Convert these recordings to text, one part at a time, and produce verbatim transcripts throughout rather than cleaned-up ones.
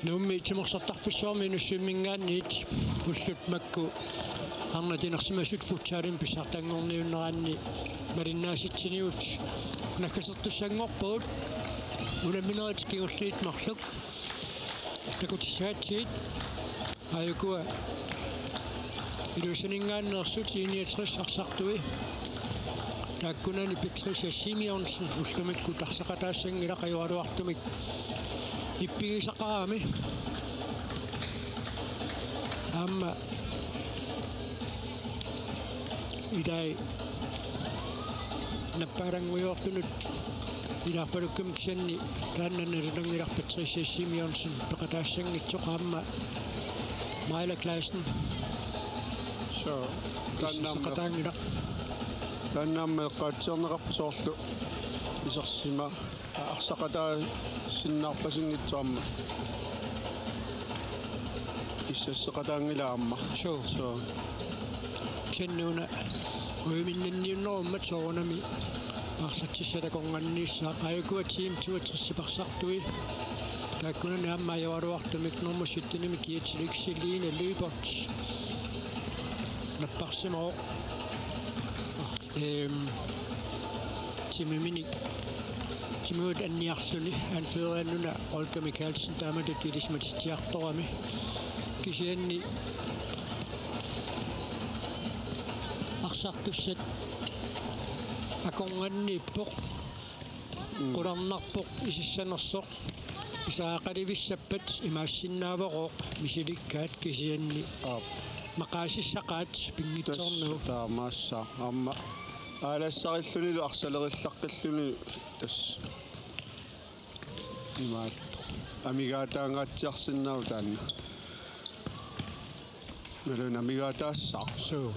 Nuummi Timersortarfissuarmi Nuussuimminngaanniit ullut makku arnat inersimasut futsalimi pissartanngorniunneranni malinnaasitsiniut naggasertussanngorpugut. Unamminerit kingulliit marluk takutissagatsigit. Aajukua Ilulissaninngaanneersut I niogtres arsartui. Taakkunani Patricia Simeonsen ullumikkut arseqataassanngilaq ajoraluartumik ippigisaqarami. Aamma ilai nappaalanngujoortunut ilaarpalukkami kisianni taanna nalunanngilaq Patricia Simeonsen peqataassanngitsoq aamma Maila Clausen. So, taanna aamma iserseqataanngilaq. Taanna aamma eqqaatsiarneqarpoq soorlu isersima arsaqataasinnaarpasinngitsoq aamma. Kissasseqataanngilaq aamma. Suu. Suu. Kisianni una uiminnanniunnerummat soorunami arsartissat akornanniissaaq. Aajukua Team toogtres arsartui. Taakkunani aamma ajoraluartumik nummer syttenimi kiatilik Celine Lyberth napparsimavoq. Ehm, timiminik, timimut anniarluni anførerianuna Olga Michaelsen taamatut ilisimatitsiartorami. Kisianni arsartussat akornanniippoq. Mm. Qularnarpoq isissanersoq. Pisariaqalivissappat imaassinnaavoq misilikkaat kisianni. Aap. Maqaasissaqaat pinngitsoornagu. Tassa taamaassaaq. Aamma aalassarillunilu arsalerillaqqillunilu tassa. Imaattoq. Amigaataangaatsiarsinnaavoq taanna. Imaluunniit amigaataassaaq. Suu.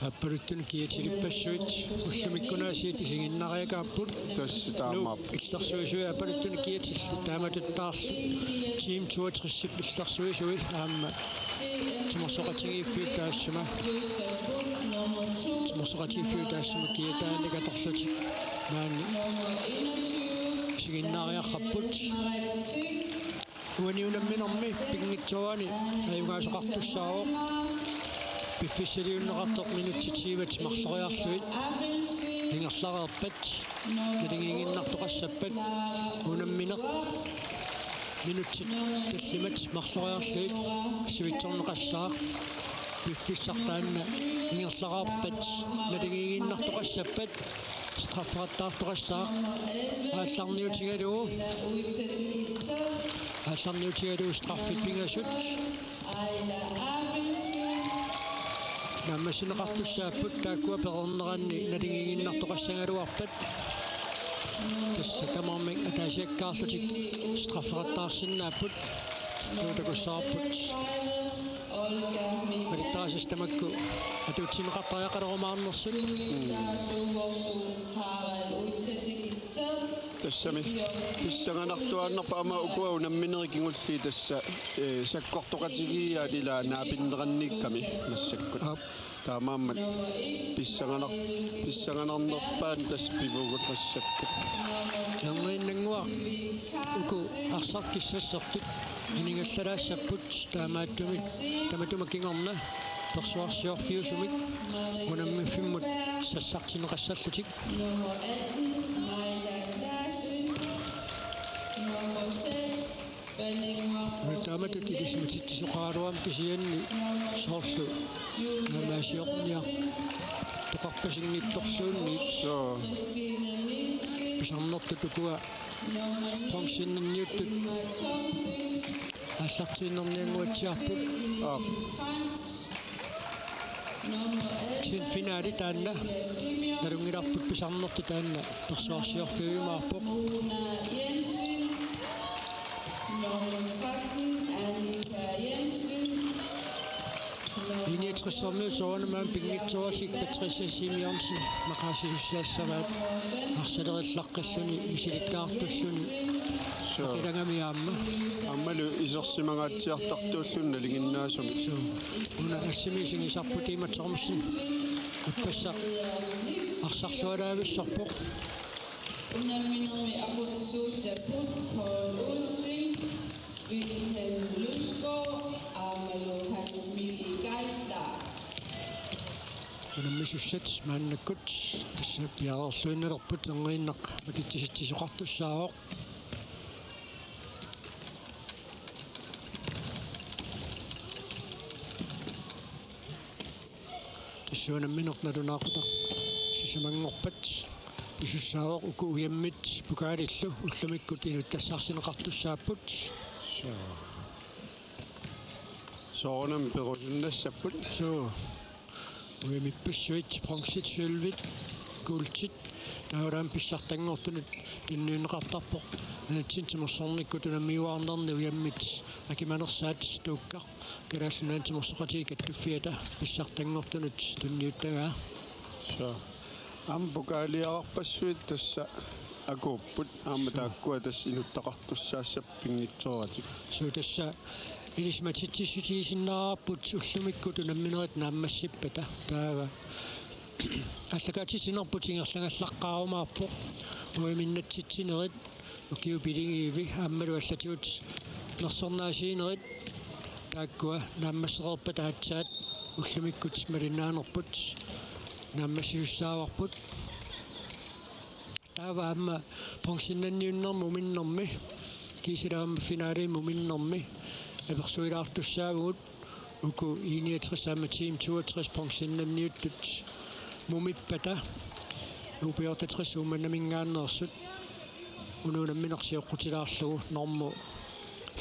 Aappaluttunik kiatilippassuit ullumikkunaasiit isiginnaariakaapput. Tassa taamaappoq. Nuup illersuisui aappaluttunik kiatillit taamatuttaarlu Team toogtresip illersuisui aamma timersoqatigiiffiup taassuma. Timersoqatigiiffiup taassuma kiataannik atorlutik maani isiginnaariaqarput. Uani unamminermi pinngitsoorani ajugaasoqartussaavoq. Piffissaliunneqartoq minutsit tyvet marloriarlugit ingerlareerpat naligiiginnartoqassappat unammineq minutsit tallimat marloriarlugit sivitsorneqassaaq. Piffissaq taanna ingerlareerpat naligiiginnartoqassappat straffeqattaartoqassaaq. Aallarniutigalugu. Aallarniutigalugu straffit pingasut. Naammassineqartussaapput taakkua pereerneranni naligiiginnartoqassagaluarpat. Tassa tamarmik ataasiakkaarlutik straffeqattaarsinnaapput. Taava takussavarput. Malittarisassat tamakku atuutsinneqartariaqalerumaarnersut. Tassami pissanganartuaannarpoq aamma ukua unamminerit kingulliit tassa, eh, sakkortoqatigiiaat ila naapinneranniikkami massakkut. Aap. Taamaammat pissanganar-, pissanganarnerpaat tassa pivugut massakkut. Erniinnannguaq uku arsaq kissassertut aningallalaassapput taamaattumik tamatuma kingorna persuarsiorfiusumik unammiffimmut sassartinneqassallutik. Nummer atten, Maila Clausen. Nummer seks, Pernille Rosenius. Taamatut ilisimatitsisoqaraluarami kisianni soorlu naammassiorniartoqarpasinngitsorluunniit. Suu. Christine Nielsen. Pisarnertut ukua bronzeniunniuttut aallartiinnarniannguatsiarput. Aap. Kisianni finaali taanna nalunngilarput pisarnertut taanna persuarsiorfiujumaarpoq. I niogtressermiut soorunami pinngitsooratik Patricia Simeonsen maqaasisussaassavaat arsalerillaqqilluni misilikkaartulluni. Suu. Qilangami aamma. Aammalu isersimangaatsiartartuulluni nalinginnaasumik. Suu. Una assimi isigisarput Iima Thomsen. Ippassaq arsarlualaavissorpoq. Unamminermi aqutsisuussapput Paul Olsen, V Unammisussat maannakkut tassa piareerluinnalerput, erniinnaq makitsisitsisoqartussaavoq. Tassa unammineq nalunaaqutaq sisamanngorpat pisussaavoq, uku ujammit pokaalillu ullumikkut inuttassarsineqartussaapput. Suu. Soorunami perusunnassapput. Suu. Ujamippassuit bronzit, sølvit, guldit. Taavalu aamma pissartanngortunut tunniunneqartarpoq nunatsinni timersornikkut unammiuaarnerni ujammit akimanersaat Tuukkaq, Kalaallit Nunaanni Timersoqatigiit Kattuffiata, pissartanngortunut tunniuttagaa. Suu. Aamma pokaaliarpassuit tassa akuupput, aamma Suu. Taakkua tassa inuttaqartussaassapput pinngitsooratik. Suu, tassa ilisimatitsissutigisinnaavarput ullumikkut unamminerit naammassippata. Taava allakaatitsinerput ingerlagallaqqaarumaarpoq. Ujaminnatsitsinerit ukiut pilingiivi aammalu allatigut nersornaasiinerit taakkua naammassereerpata aatsaat ullumikkut malinnaanerput naammassisussaavarput. Taava aamma bronzinnanniunnermi muminnermi, kiisalu aamma finalemi muminnermi apersuilaartussaavugut, uku I niogtres aamma Team toogtres bronzinnanniuttut mumippata, U B otteogtres Uummannaminngaanneersut, unammineq sioqqutilaarlugu normu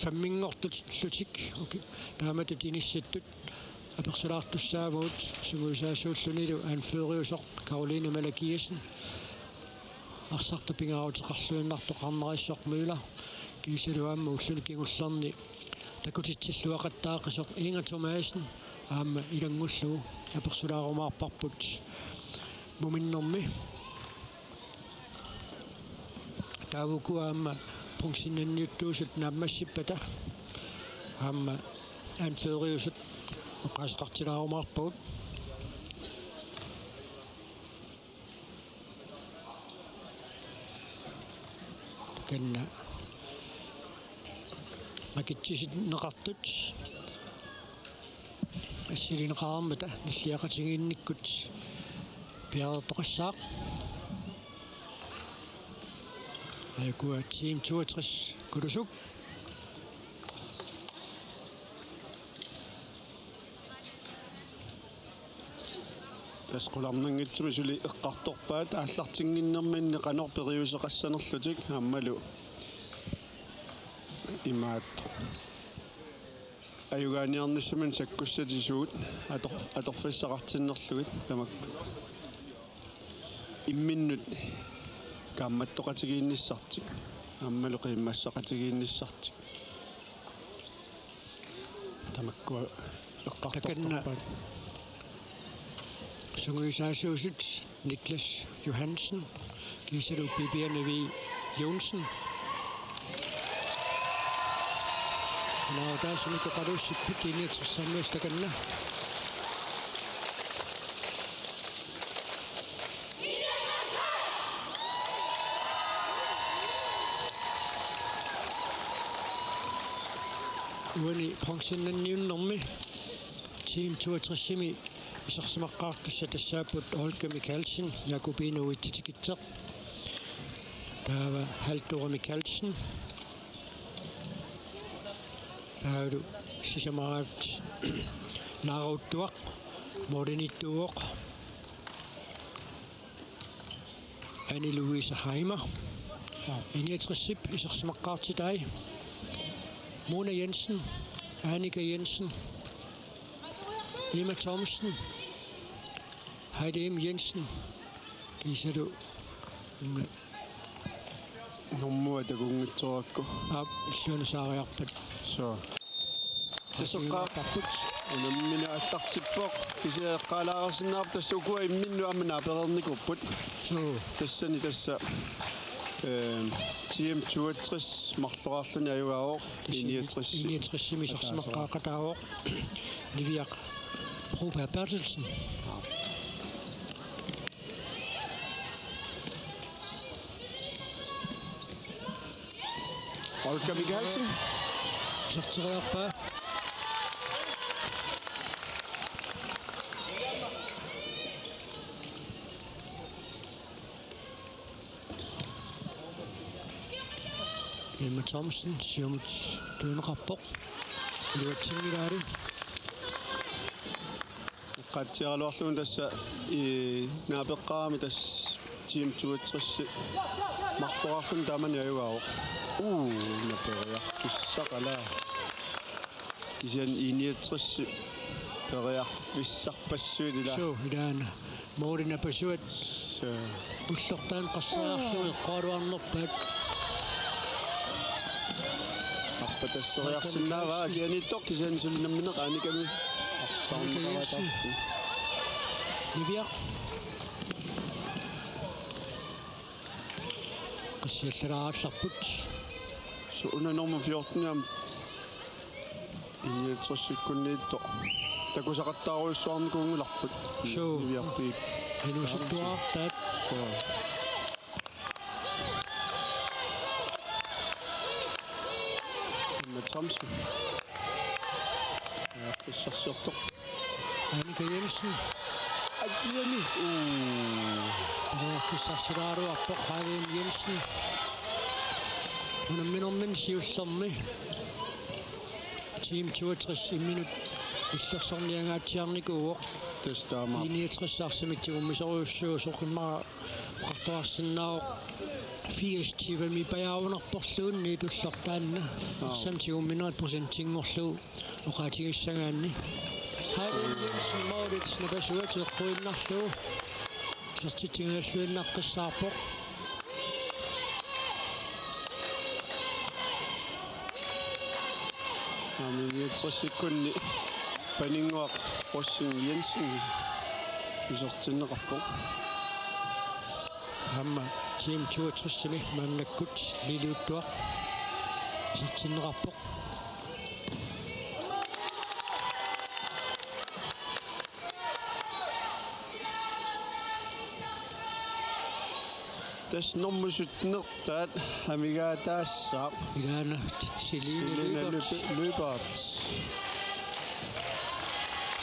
femminngortullutik, uku taamatut inissittut apersulaartussaavugut, sungiusaasuullunilu anføreriusoq Karoline Malakiassen, arsartut pingaaruteqarluinnartoq Qarnariissoq Møller, kiisalu aamma ulluni kingullerni takutitsilluaqattaaqisoq Inger Thomassen aamma ilanngullugu apersulaarumaarparput muminnermi. Taava uku aamma bronzinnanniuttuusut naammassippata aamma anføreriusut oqaaseqartilaarumaarpagut. Takanna makitsisinneqartut assilineqareermata nilliaqatigiinnikkut piareertoqassaaq. Aajuku Team toogtres Kulusuk. Tassa qularnanngitsumik suli eqqartorpaat aallartinnginnerminni qanoq periuseqassanerlutik aammalu imaattoq ajugaaniarnissaminut sakkussatit suut ator-, atorfissaqartinnerlugit tamakku. Imminnut kaammattoqatigiinnissartik aammalu qiimmassaqatigiinnissartik. Tamakkua eqqartortorpaat. Takanna sungiusaasuusut Niklas Johansen kiisalu Bibiane Vig Johnsen. Nautaasumik oqaluussipput I niogtres aamma takanna. Uani bronzinnanniunnermi Team toogtresimi isersimaqqaartussat tassaapput Olga Mikaelsen, Jakobine Uitsatikitseq, taava Haldora Mikaelsen, taavalu sisamaraat Laara Uttuaq, målimiittuuvoq. Anne Louise Heimer. Ingerlaannaq isersimaqqaartitai: Mona Jensen, Annika Jensen, Emma Thomsen, Heidi M. Jensen, kiisalu Normu takunngitsoorakku. Aap, illuanut saariarpat. Suu. Tasseqqaarput. Unammineq aallartippoq. Kisianni eqqaalaareersinnaavarput tassa ukua imminnut aamma naapereernikuupput. Suu. Tassani tassa, ehm, T M toogtres marloraarluni ajugaavoq. Tassa I niogtres. I niogtresimi isersimaqqaaqataavoq. Niviaq Broberg Berthelsen. Olga Mikaelsen. Sorteriarpaa. Emma Thomsen, siumut tunineqarpoq. Iluatsinngilaali. Eqqaatsiaraluarlugu tassa i naapeqqaarami tassa Team toogtres marloraarluni taamani ajugaavoq. Uu, una periarfissaq ala. Kisianni I niogtres periarfissarpassuit ila. Suu, ilaana. Måli napasuat. Suu. Ullortaani qasseriarlugu eqqaaluarnerpaat. Arpatasseriarsinnaavaa akianiittoq kisianni suli nammineq Annikami arsarneqaratarpoq. Niviaq. Qassiallalaarallarput. Suu, una nummer fjorten aamma I niogtresikkunniittoq. Takusaqattaarujussuarnikuunngilarput. Suu. Niviarpiit. Inuusuttuartaat. Suu. Emma Thomsen. Ja, periarfissarsiortoq. Annika Jensen. Akiani. Uu. Periarfissarsilaaruarpoq Hagen Jensen. Unamminermini siullermi. Team toogtres imminut illersorniangaatsiarnikuuvoq. Tassa taama. I niogtres arsamik tigummisorujussuusoq immaqa oqartuarsinnaavoq firs tyvemi pajaavunarporluunniit ullortaanna. Aa. Arsamik tigumminerit procentinngorlugu oqaatigissagaanni. Hagen Jensen målit napasuat eqquinnarlugu. Isertitsigalluinnaqqissaarpoq. Aamma I niogtresikkunni Paninnguaq Rosing Jensen isertinneqarpoq. Aamma Team toogtresimi maannakkut Liliuttuaq isertinneqarpoq. Tassa nummer syttenertaat amigaataassaaq. Ilaana Celine Celine Lyberth. Lybe-, Lyberth.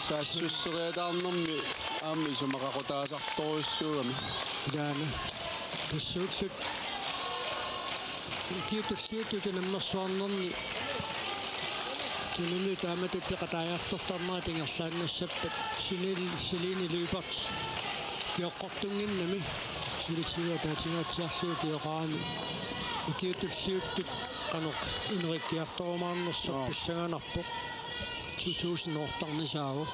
Saassusseriataarnermi aamma isumaqaqutaasartorujussuugami. Ilaana. Tassuulluta. Ukiut tulliuttut unammersuarnerni tuniniut taamatut peqataajartortarnerat ingerlaannassappat Celine, Celine Lyberth ukioqqortunnginnami suli tyve ataatsimaatsiarlugu ukioqarami ukiut tulliuttut qanoq inerikkiartorumaarnersoq. Aa. Pissanganarpoq to tusind otteernisaavoq.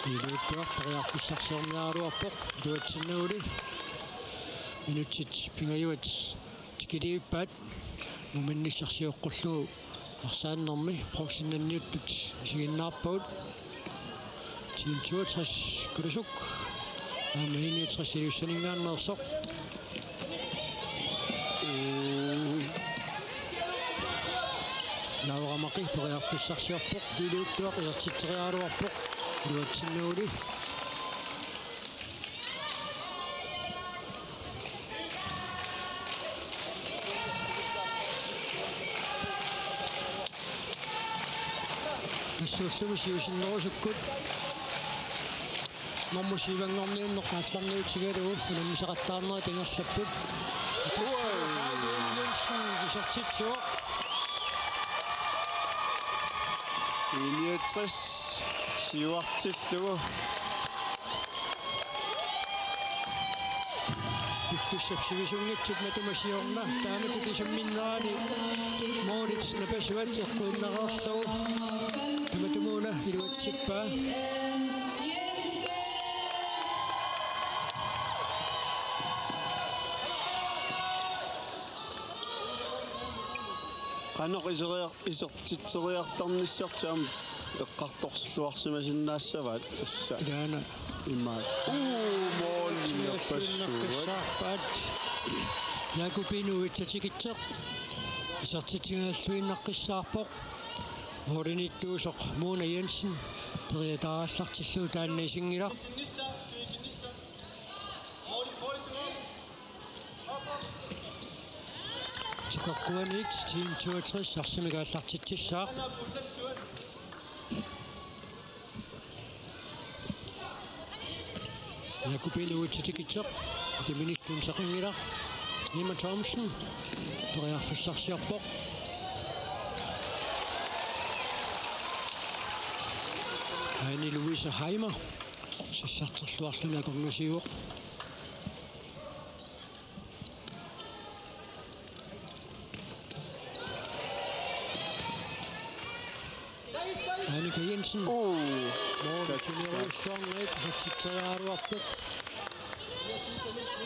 Liliuttuaq periarfissarsiorniaraluarpoq iluatsinnaguli. Minutsit pingajuat tikiliippaat. Muminnissarsioqqullugu arsaannermi provsinanniuttut isiginnaarpagut. Team toogtres Kulusuk. Aamma I niogtres Ilulissaninngaanneersoq. Laura Maki periarfissarsiorpoq, Liliuttuaq isertitseriaraluarpoq iluatsinnaguli. Tassuullumi siusinnerusukkut. Nummer syv-nngorniunneq aallarniutigalugu unammisaqattaarnerit ingerlapput. Jensen isertitsivoq. I niogtres siuartillugu. Piffissap sivisunngitsut matuma siorna, taanna kukisumminnerani målit napasuat eqquinnarlugu. Tamatumuuna iluatsippaa. Qanoq iseriar-, isertitseriartarnissartik aamma eqqartorluarsimasinnaassavaat tassa. Ilaana. Imaat. Uu, måliliorpassuat. Naqqissaarpaat. Jakob Inuit tikitseq. Isertitseriarluinnaqqissaarpoq. Målimiittuusoq Mona Jensen. Periataarallartillugu taanna isinngilaq. Qeqquaniit Team toogtres arsamik aallartitsissaaq. Jakobine uitsitikitsiq. Timinittunsaqanngilaq. Emma Thomsen. Periarfissarsiorpoq. Anne Louise Heimer. Sassarterluarluni akornusiivoq. Annika Jensen. Uu. Mål. Kat-, tuneriussuarnerit isertitseriaraluarpoq.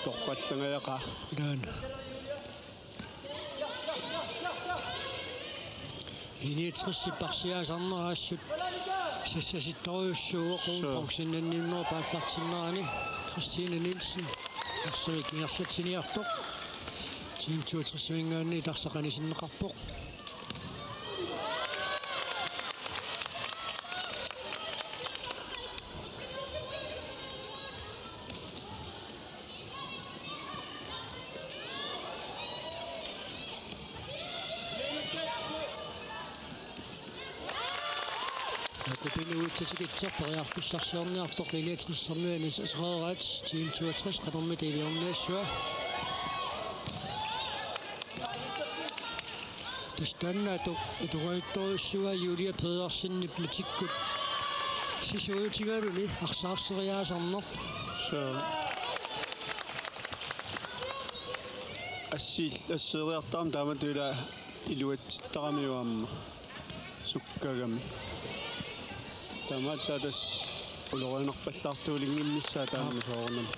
Torrallangajaqaaq. Ilaana. I niogtres parsiaasarneraassut sassasittorujussuuvoq. Suu. Bronzenniunnerup aallartinnerani Christine Nielsen arsamik ingerlatsiniartoq. Team toogtresiminngaanniit arsaq anisinneqarpoq. Jakobine uitsitikitsiq periarfissarsiorniartoq I niogtresiminngaanniit asereeraat. Team toogtres qanormita iliorniassava. Tassa taanna atu-, atugaattorujussuuvoq Julia Pedersenip matikkut sisuutigaluni arsaarseriaasarneq. Suu. Assil-, asseeriartarami taamatut ila iluatsittaramiuk aamma sukkagami. Taamaallaat tassa ulorianarpallaartuulinnginnissaa taanna soorunami.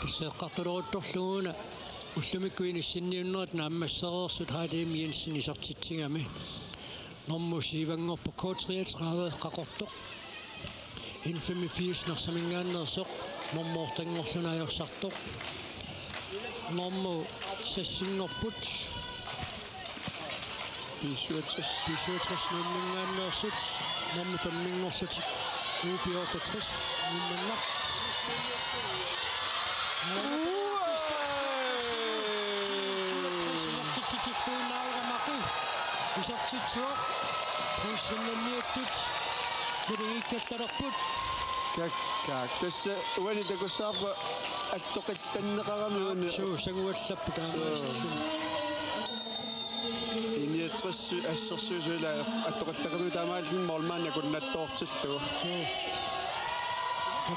Tassa eqqartuleruttorlugu una ullumikkut inissinniunnerit naammassereersut H D M Jensen isertitsigami. Normu syvanngorpoq K treogtredive Qaqortoq. N femogfirs Narsaminngaanneersoq, normu ottenngorluni ajorsartoq. Normu seksinngorput B syvogtres. B syvogtres Nuumminngaanneersut, normu femminngorlutik U B otteogtres Nuumminnaq. Uaa! Isertitsitillugu Laura Maki. Isertitsivoq. Bronzenniuttut. Naligiikkallalerput. Kakkaak. Tassa uani takussavarput attoqillanneqarami uani. Suu, sanguallapput taamaasilluni. Suu. I niogtres assersuisut ila attoqillaqarami taamaalilluni målmand akunnattoortillugu. Suu.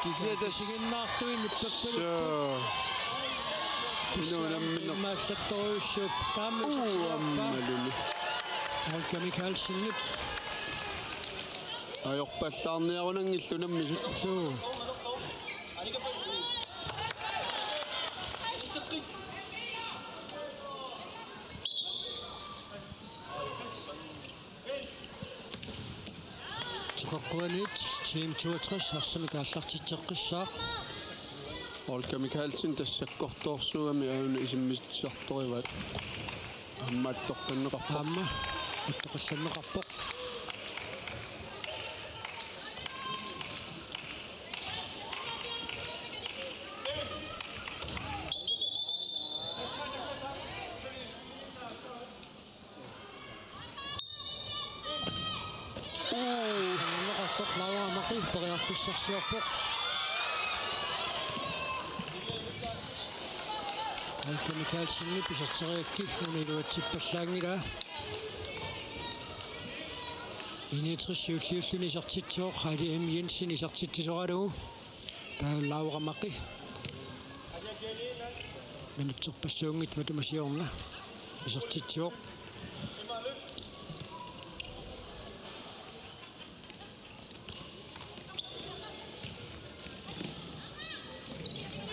Kisianni tassa isiginnaartuinnarput. Suu. Tassa inuunammineq. Imaallattorujussuupput. Taama isertilerpaa. Uammalumi. Olga Mikaelsenip. Ajorpallaarniarunanngilluinnarmata. Suu. Qeqquaniit Team toogtres arsamik aallartitseqqissaaq. Olga Mikaelsen tassa sakkortoorsuugami aajuna isimmitsisartorivaat. Aamma attoqqinneqarpoq. Aamma attoqqissanneqarpoq. Uu. Annertoq Laura Maki periarfissarsiorpoq. Anke Mikaelsenip iserteriarakku una iluatsippallaanngilaa. I niogtres siulliulluni isertitsivoq, H D M Jensen isertitsisoralugu. Taava Laura Maki. Minutserpassuunngitsoq matuma siorna. Isertitsivoq.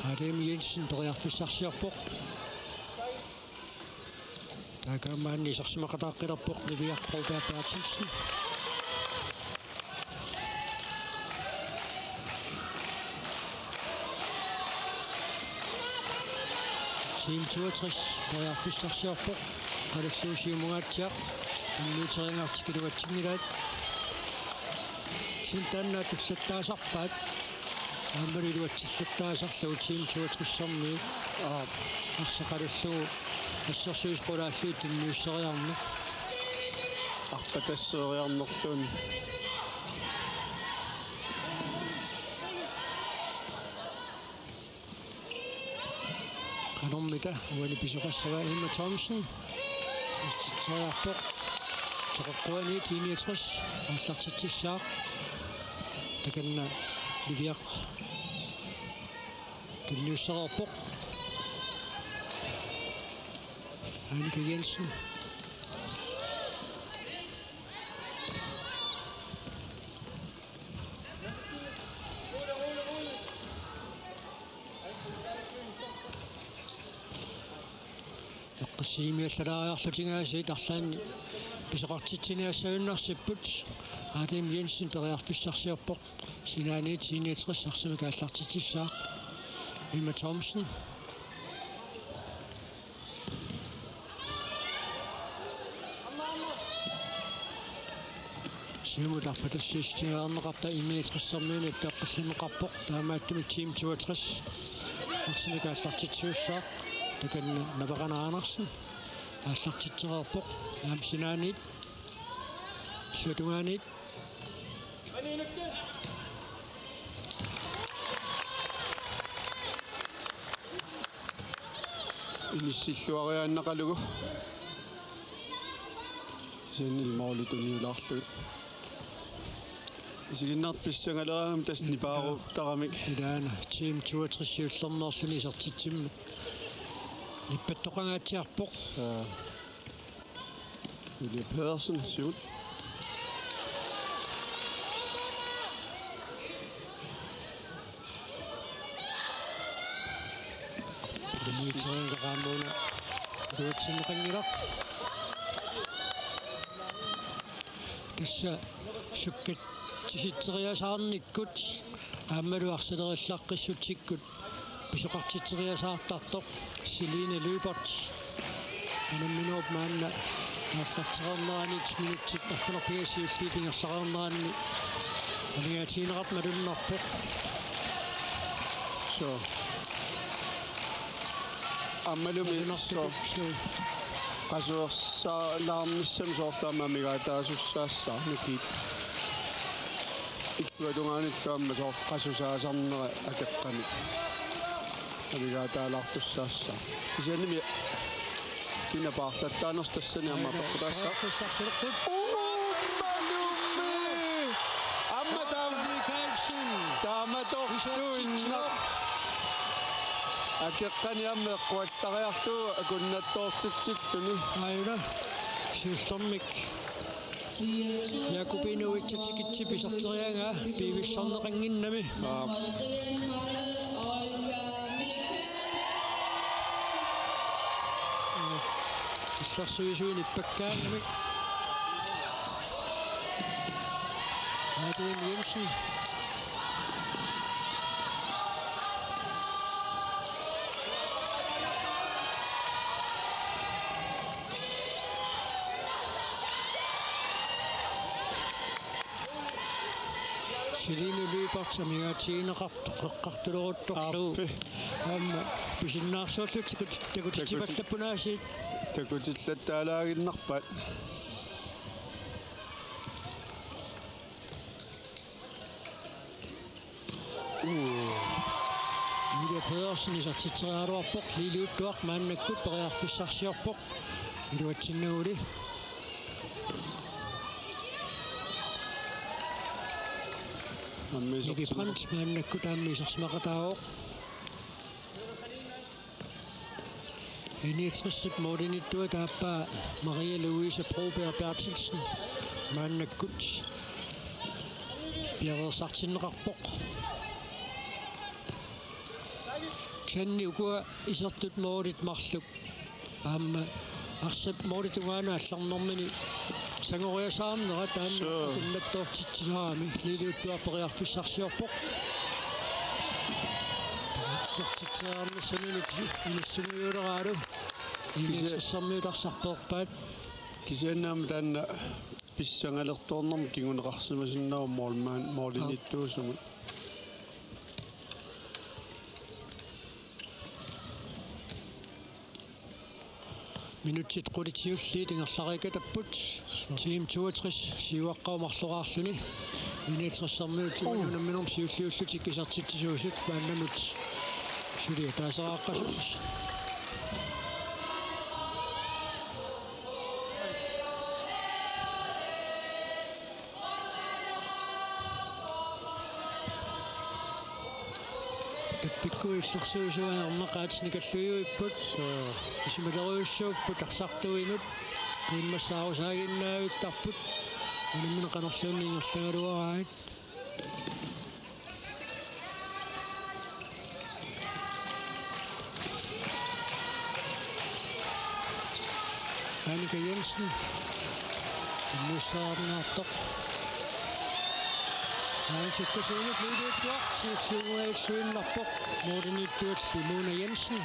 H D M Jensen periarfissarsiorpoq. Taakkununnga isersimaqataaqqilerpoq Livia Broberg Berthelsen. Team toogtres periarfissarsiorpoq. Qalalluup siumungaatsiaq. Unnuuteriagartik iluatsinngilaat. Taanna tullattaasarpaat. Aammalu iluatsillattaasarlugu Team toogtressermiut. Aap. Arsaqalullugu assersuisoq qulaallugit tunniusseriarneq. Arpatasseriarnerluunniit. Qanormita uani pisoqassava? Emma Thomsen. Arsitseriarpoq. Toqoqquaniit I niogtres aallartitsissaaq. Takanna Liviaq tunniussereerpoq. Annika Jensen. Eqqissimiallalaariarlutik aasiit arlaannik pisoqartitsiniassagunarsipput. Adam Jensen periarfissarsiorpoq. Sinaaniit I niogtres arsamik aallartitsissaaq. Emma Thomsen. Siumut arpatassiissutigineqartarpoq, I niogtressermiunit apeqqut qallineqarpoq, taamaattumik Team toogtres arsamik aallartitsisussaaq. Takanna Naveqan Andersen aallartitsereerpoq, aamma sinaaniit, illuatungaaniit. Inissilluariaannaqalugu. Kisianni måli tuniulaarlugu. Isiginnaartut pissangaleraangami tassa nipaaruttaramik. Ilaana Team toogtres siullermeerluni isertitsimmat nippattoqangaatsiarpoq. Saa. Julie Pedersen, siumut. Muitaanga qaammuuna iluatsinneqanngilaq. Tassa sukkatsisitseriasaarnikkut aammalu arsalerillaqqissutsikkut pisoqartitseriasaartartoq Celine Lyberth. Unamminerup maanna aallartereernerani minutsit arfineq-pingasut siulliit ingerlareerneranni amigaatigineqartoq malunnarpoq. Suu. Aammalumi suu. Suu. Qasuersaalaarnissami soorlu aamma amigaataasussaassaaq nukiit. Illuatungaanillu aamma soorlu qasusaasarnera akeqqani. Amigaataalaartussaassaaq. Kisiannimi kina paarlattaanersoq tassani aamma apeqqutaassaaq. Periarfissarsilerput. Uummalumi! Aamma taam-, Michaelsen. Taamatorsuinnaq. Akeqqani aamma eqquallariarlugu akunnattoortitsilluni. Aajuna. Siullermik Jakobine Uitsatikitsi piserteriaraa piivissarneqannginnami. Aap. Illersuisuinit pakkaanami. Adrian Jensen. Celine Lyberth amigaatigineqartoq eqqartuleruttorlugu. Aappi. Aamma pisinnaarsuallutik takut-, takutitsipallappunga aasiit. Takutillattaalaaginnarpaat. Uu. Julie Pedersen isertitseriaraluarpoq, Lili Uttuaq maannakkut periarfissarsiorpoq. Iluatsinnaguli. Aamma isertimi-. Nivi Brandt maannakkut aamma isersimaqataavoq. I niogtresip målimiittuata aappaa Maria Louise Broberg Berthelsen maannakkut piareersartinneqarpoq. Kisianni ukua isertut målit marluk aamma arsap målip tungaanut allarnermini sangoriasaarnera taanna. Suu. Akunnattoortitsisarami, Lili Uttuaq periarfissarsiorpoq. Periarfissartitseriarnissaminut inissumiuleraalu. Kisi-, I niogtressermiut arsarpoorpaat. Kisianni aamma taanna Pissangalertoornermut kinguneqarsimasinnaavoq målmand målimiittuusumut. Minutsit qulit siulliit ingerlariikkattapput. Team toogtres siuaqqaarluni. Enogtressermiut unamminermi siulliullutik isertitsisuusut maannamut suli ataasiaqqasut. Tappikku illersuisuanermaqaat nikalluiuipput, eh, isumalerujussuupput arsartuinut, immassaarusaaginnavittarput, unammineq qanorluunniit ingerlagaluaraat. Annika Jensen. Innuussaarnaartoq. Aamma sukkasuumik liiliuttuaq siulliunnguatsiinnarpoq. Målimiittuullu Mona Jensen.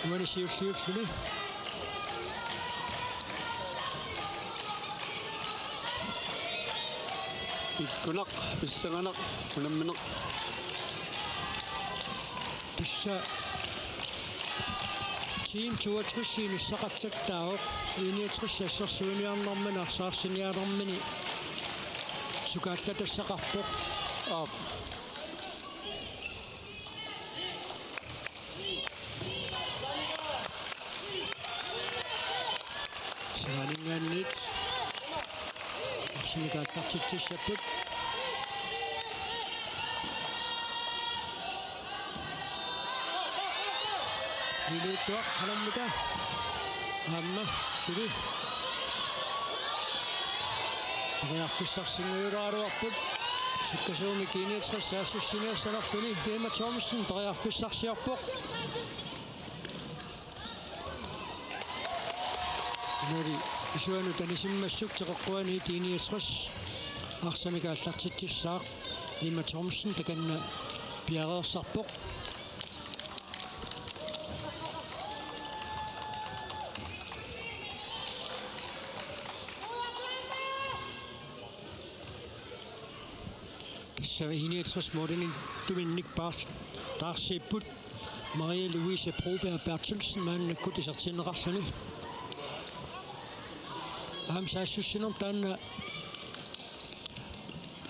Uani siulliulluni. Ikkunaq, pissanganaq, unammineq. Tassa Team toogtres inissaqallattaavoq, enogtres assersuiniarnermini arsaarsiniarnermini sukaallatassaqarpoq. Aap. Sinaaninngaanniit arsamik aallartitsissapput. Liiliuttuaq qanormita aamma suli periarfissarsinnguuleraluarput. Sukkasuumik enogtres saassussiniassanerluni Emma Thomsen periarfissarsiorpoq. Nuuli isuanut anisimmassuk teqeqquaniit enogtres arsamik aallartitsissaaq. Emma Thomsen takanna piareersarpoq. Tassa enogtres målimiittuminnik paartaarsiipput. Maria Louise Broberg Berthelsen maannakkut isertinneqarluni. Aamma saassussinermut taanna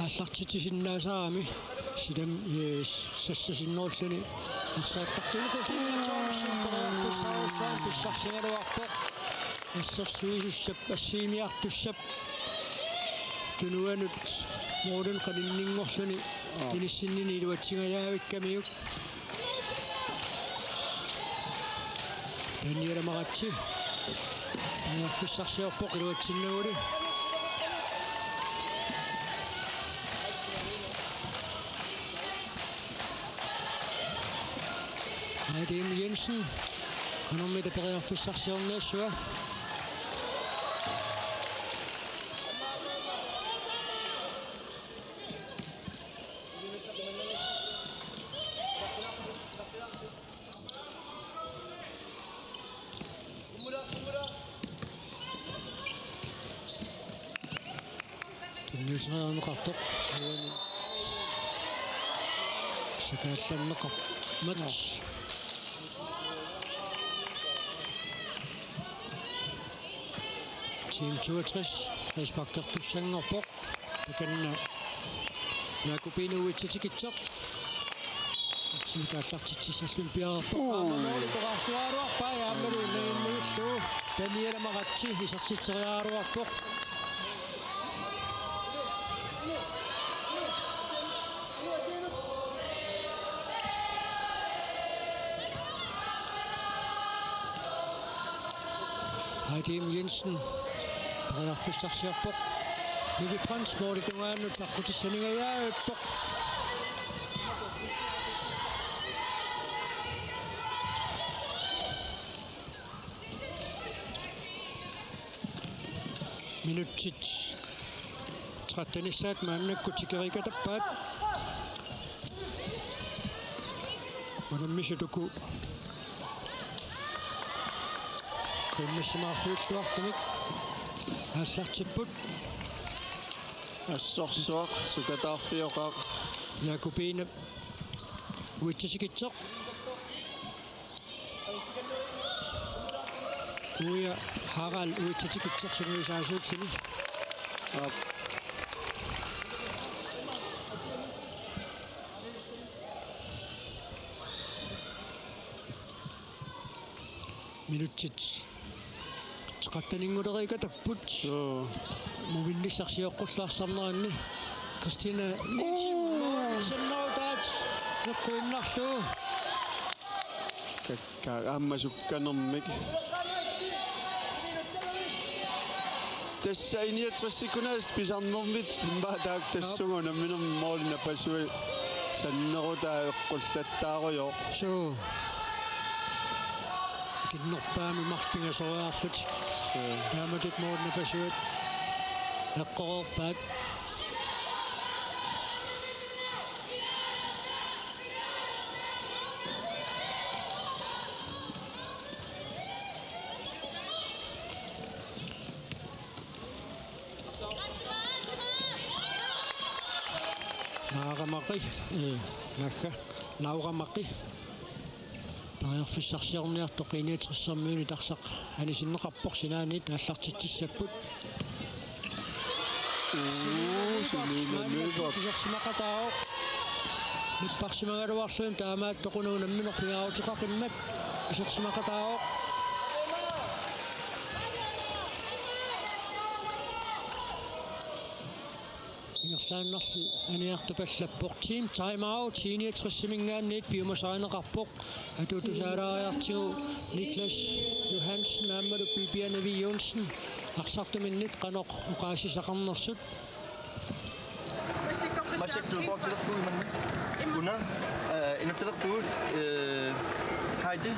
aallartitsisinnaasarami silam, eh, sassasinnerulluni arsaattartuuneq. Thomsen periarfissaarussaanut pissarsigaluarpoq. Assersuisussap, assiimiartussap tunuanut målini qaninninngorluni inissinnini iluatsingajaavikkamiuk. Daniela Maratse periarfissarsiorpoq iluatsinnaguli. Aadim Jensen. Qanormita periarfissarsiorniassava? Tunniusseriarneqartoq. Sakaallanneqarmat. Team toogtres frisparkertussanngorpoq. Takanna Jakobine Uitsatikitseq. Arsamik aallartitsissalluni piareerpoq. Aamma måli toqqarsugaluarpaa, aammalu innaginnagillu. Daniela Maratse isertitseriaraluarpoq. Aadim Jensen periarfissarsiorpoq. Nivi Brandt målip tungaanut taqqutissaninngajaavoq. Minutsit trettenissaat maannakkut tikeriikkatappaat. Unammisut uku qiimmassimaarfiulluartumik aallartipput. Assorsuaq sukataarfioqaaq. Jakobine uitsutikitsoq. Uja Harald uitsutikitsoq sungiusaasuulluni. Aap. Minutsit tretteninngulereerikatapput. Joo. Muminnissaq sioqqulluarsarneranni. Christina Nielsen. Uu. Målmandip sannerutaat eqquinnarlugu. Kakkaak aamma sukkanermik. Tassa I niogtres sekundit pisarnermit immaqa taakku tassunga unamminermi måli napasui sannerutaa eqqullattaarujoq. Suu. Kinnerpaami marluk pingasoriarlutik. Suu. Taamatut måli napasuat eqqoreerpaat. Laura Marie, eh, nagga, Laura Marie. Periarfissarsiorniartoq I niogtressermiunit arsaq anisinneqarpoq, sinaaniit aallartitsissapput. Uu, Selina Lyberth. Selina Lyberth. Isersimaqataavoq. Napparsimagaluarluni taamaattoq una unammineq pingaaruteqaqimmat isersimaqataavoq. Ingerlaannarli aniartupallappoq. Team timeout, I niogtresiminngaanniit piumasarineqarpoq. Atuutusaalaariartigu Niklas Johansen aammalu Bibiane V. Johnsen arsartuminnit qanoq oqaasissaqarnersut. Massakkut poortilerpugut imannak. Una, eh, inattilerpugut, eh, Heidi.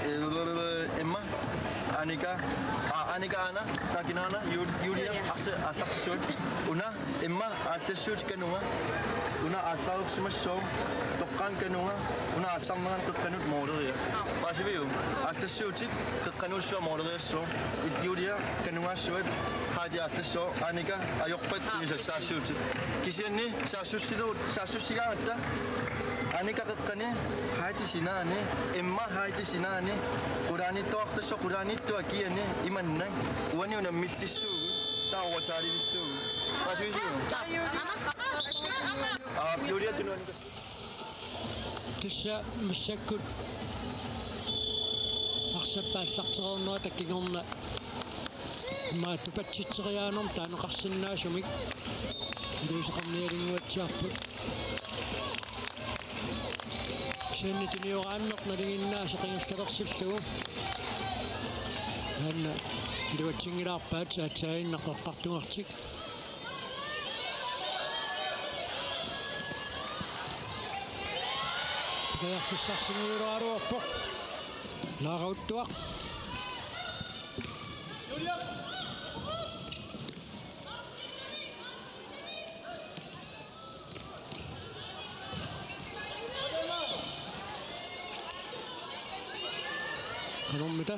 Eh, Emma, Annika, ah, Annika Anna, taakku kinaana, Ju-, Julia, Julia. Arsa, aallartissuat. Una, Emma aallassuutit kanunga. Una aallarsimassooq. Toqqaannaq kanunga. Una aallarnerani qeqqanut måleriaq. Paasiviuk? Aallassuutit qeqqanuussua måleriassooq. Julia kanungaassuat. Heidi aallassuuvoq. Annika ajorpat. Aa. Inisat saassuutit. Kisianni saassussilu-, saassussigaangatta. Annika qeqqani, Heidi sinaani, Emma Heidi sinaani, qulaaniittoqartassaaq qulaaniittoq akiani imannak, uani unammillissuugut, taava overtalilissuugut. Paasivisiuk? Aa, Julia tunuani. Tassa massakkut arsap aallartereernerata kingorna immaqa tupatsitseriaanermut taaneqarsinnaasumik iliuuseqarnialinnguatsiarput. Kisianni tunioraanneq nalinginnaasoq ingerlalersillugu. Taanna iluatsinngilaarpaat, saatsaaginnaq eqqartugartik. Periarfissarsinnguulaaraluarpoq. Laara Uttuaq. Qanormita?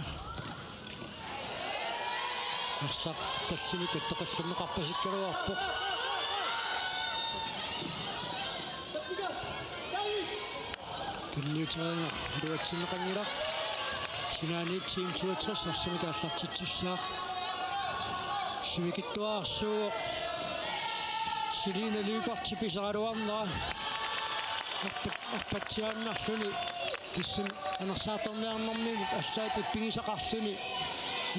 Arsaq tallimat attoqqallanneqarpasikkaluarpoq. Tunniuterineq iluatsinneqanngilaq. Sinaaniit Team toogtres arsamik aallartitsissaaq. Sivikitsuararsuuvoq. Selina Lyberth pisaraluarnera. Arpat-, arpatsiaannarluni. Kisianni anersaartorniarnermi allaat ippigisaqarluni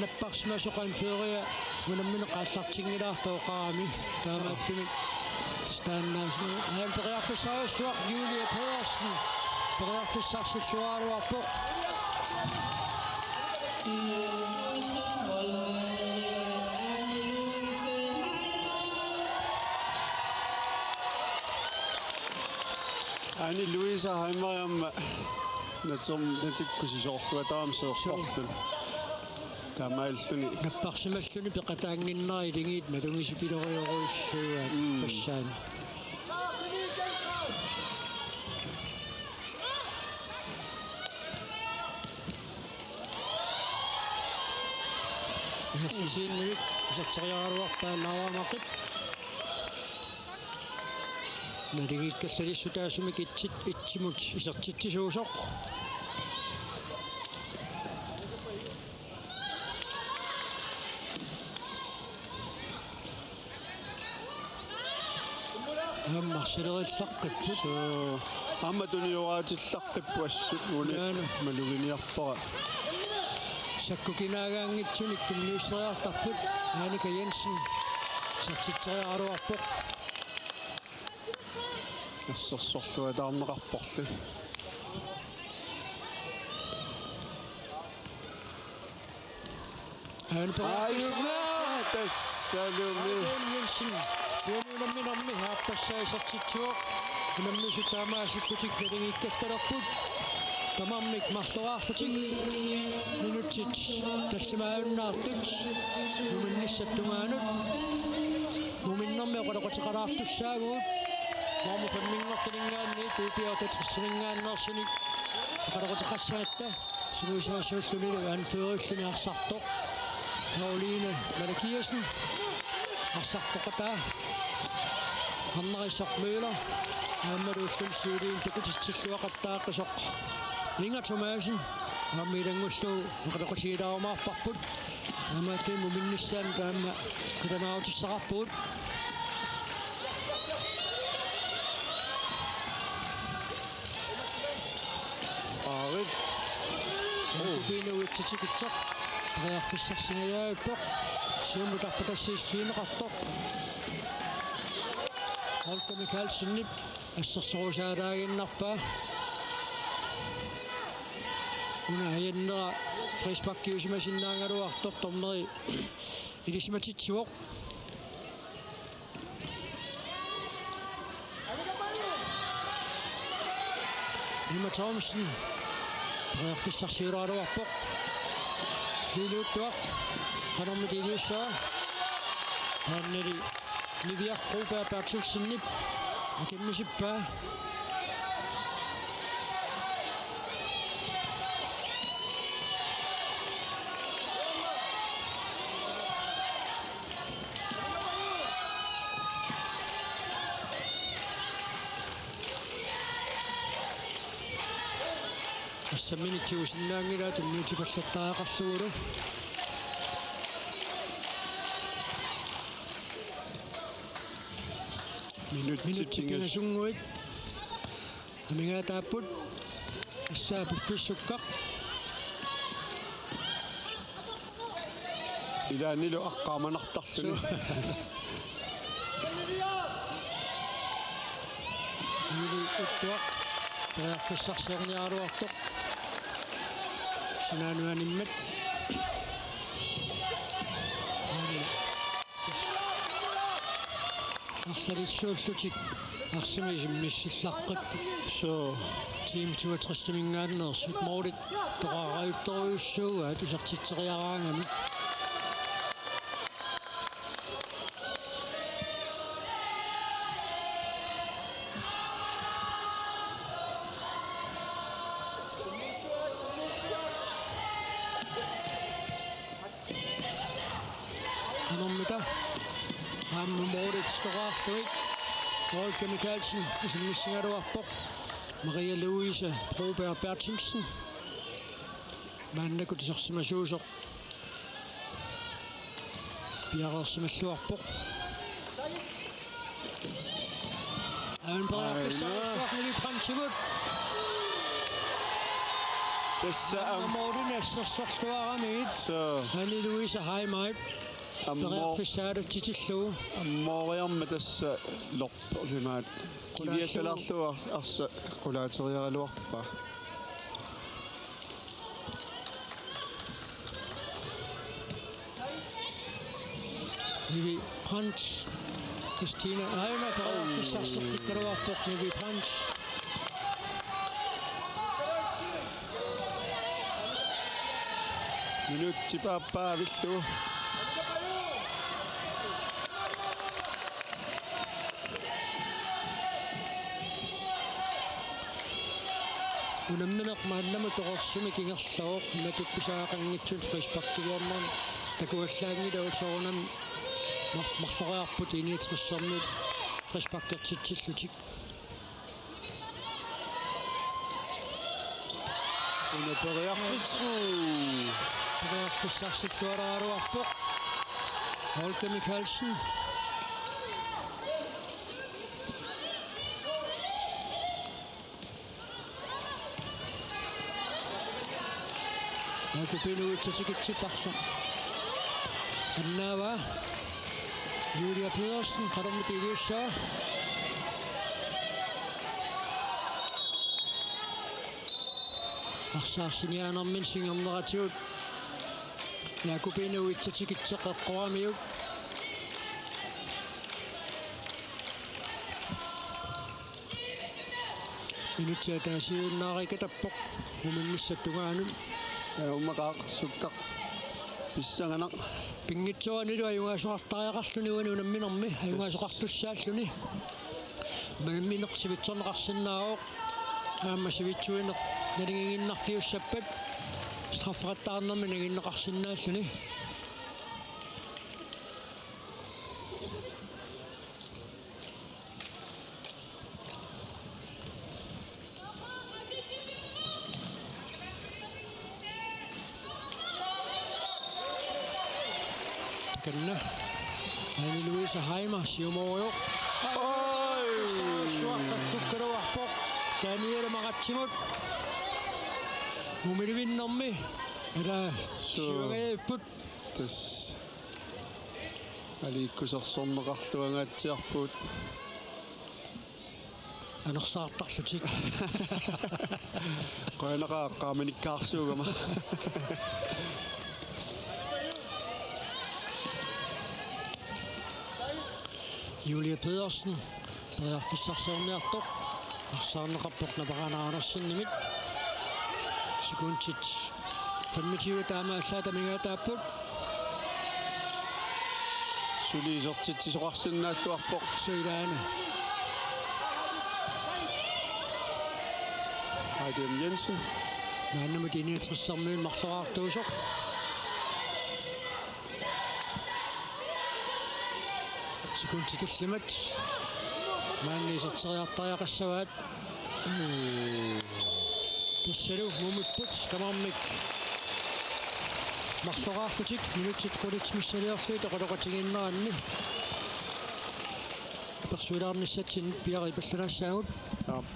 napparsimasoq anføreria unammineq aallartinngilaartoq oqarami. Taamaattumik tassa taannaasumik aamma periarfissarujussuaq Julie Pedersen periarfissarsilluaraluarpoq. Anne Louise Heimer aamma naterm-, natikkusisoorluataarami seerparluni. Taamaalilluni. Napparsimalluni peqataannginnera iligiit nalungisipiloriorujussuugaat. Mm. Tassaani. Isertitsiinnarlugu iserteriaraluarpaa Naamaqip. Naligiikkallarissutaasumik itsit itsimut isertitsisuusoq. Aamma arsalerillaqqipput. Suu. Aamma tunioraatillaqqippoq assut uani. Aana. Maluginiarpara. Sakkukinaagaanngitsunik tunniusseriartarput. Annika Jensen isertitseriaraluarpoq. Assersorluataarneqarporli. Aana periarfissaq. Aajuna tassalumi. Aaden Jensen. Uani unamminermi aappassaasertitsivoq. Unammisut taamaasillutik naligiikkattalerput. Tamarmik marloraarlutik. Minutsit tallimaajunnaartut. Muminnissap tungaanut. Muminnermi oqaloqateqalaartussaavugut. Normu femminngortuninngaanniit, U B otteogtresiminngaanneersunik oqaloqateqassagatta. Sungiusaasuullunilu anførerilluni arsartoq Karoline Malakiassen. Arsartoqataa Arnarisoq Møller. Aammalu ulluni siuliini takutitsilluaqattaaqqisoq Inga Thomassen. Aamma ilanngullugu oqaloqatigilaarumaarparput. Taamaattumik muminnissaanut aamma qilanaarutissaqarpugut. Aarit. Kupinu itsatikitsoq. Periarfissarsingajaavippoq. Siumut arpatassiissutigineqartoq. Olga Mikaelsenip assersorusaalaaginnarpaa. Una ajannera frisparkiusimasinnaagaluartoq dommeri ilisimatitsivoq. Emma Thomsen. Periarfissarsiulaaraluarpoq. Liiluuttuaq. Qanormi iliussava. Taannali Niviaq Broberg Berthelsenip. Akimmisippaa. Assamminik tigusinnaanngilaat tunniutipallattariaqarlugulu. Minutsit pingas- pingasunnguit. Amigaataapput. Assaa piffissukkaq. Ilaannilu aqqaamanartarluni. Su-, Nivi Uttuaq. Periarfissarsiorniaraluartoq. Sinaaninngaanniit. Arsarissuullutik arsamik isimmissillaqqippoq. Suu. Team toogtresiminngaanneersut målit toqarajuttorujussuugaat isertitseriaraangamik. Qanormita aamma målit toqarlugit Olga Mikaelsen isimmissigaluarpoq. Maria Louise Broberg Berthelsen maannakkut isersimasuusoq piareersimalluarpoq. Aamma periarfissarsiorniarlugu Brandtimut. Tassa am- Aamma målini assersorluaramiuk. Suu. Anne Louise Heimait. Ammo- Periarfissaarutsitillugu. Ammooriarmat tassa lorperlimaat. Kiviattalerlugu arsa qulaateriaraluarpaa. Nivi Brandt. Christina Auna, periarfissarseqqikkaluarpoq Nivi Brandt. Minutsit aappaavillugu. Unammineq maannamut torersumik ingerlavoq, imatut pisariaqanngitsunik frisparkiliornermi. Takuallaanngilaq soorunami mar-, marloriarput I niogtressermiut frisparkertitsillutik. Una periarfissaq. Periarfissarsilluaraluarpoq Holger Mikaelsen. Aakupinui tikitsipparsoq. Annaavaa Julia Pedersen, qanormita iliussaa. Arsaarsinnaanermini singerneratigut Aakupinui tikitseqqoqamiuk. Minutsit ataasiinnaarikatappoq muminnissap tungaanut. Ja, ummaqaaq sukkaq pissanganaq. Pinngitsooranilu ajugaasoqartariaqarluni uani unamminermi, ajugaasoqartussaalluni. Unammineq sivitsorneqarsinnaavoq. Aamma sivitsuineq naligiinnarfiussappat strafferettaarnermi nanginneqarsinnaalluni. Takanna Anne Louise Heimer siumoorujoq. Oj! Suartakkukkaluarpoq Daniela Maratsimut. Mumilivinnermi. Ila. Suu. Siuareerput. Tassa. Aliikkusersorneqarluangaatsiarpugut. Anersaartarlutik. Qujanaqaaq qaamanikkaarsuugama. Julie Pedersen, periarfissarsiorniartoq, arsaarneqarpoq napaqaanaq Andersenimit. Sekundit femogtyve taamaallaat amigaataapput. Suli isertitsisoqarsinnaalluarpoq. Suilaana. Adam Jensen. Maannamut I niogtressermiut marloraartuusoq. Sekundit tallimat. Maanna iserteriartariaqassavaat. Tassalu mumipput tamarmik marloraarlutik minutsit qulit missiliorlugit oqaloqatigiinneranni. Apersuilaarnissatsinnik piareerpallanaassaagut. Aap.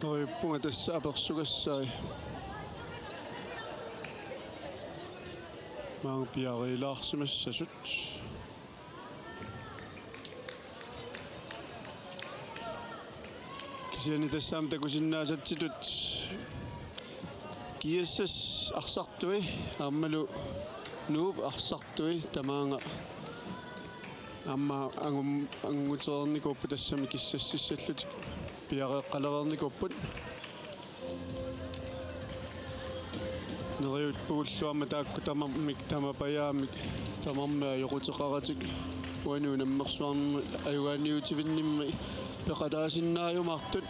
Torippunga tassa apersugassai. Maanga piareerlaarsimassasut. Kisianni tassami takusinnaasatsitut G S S arsartui aammalu Nuup arsartui tamaanga aamma angum-, angutereernikuupput tassami kissassissallutik piareeqqalereernikuupput. Neriuppugut aamma taakku tamarmik tamapajaamik tamarmik ajoquteqaratik uani unammersuarnermi ajugaaniutivinnimmi peqataasinnaajumaartut.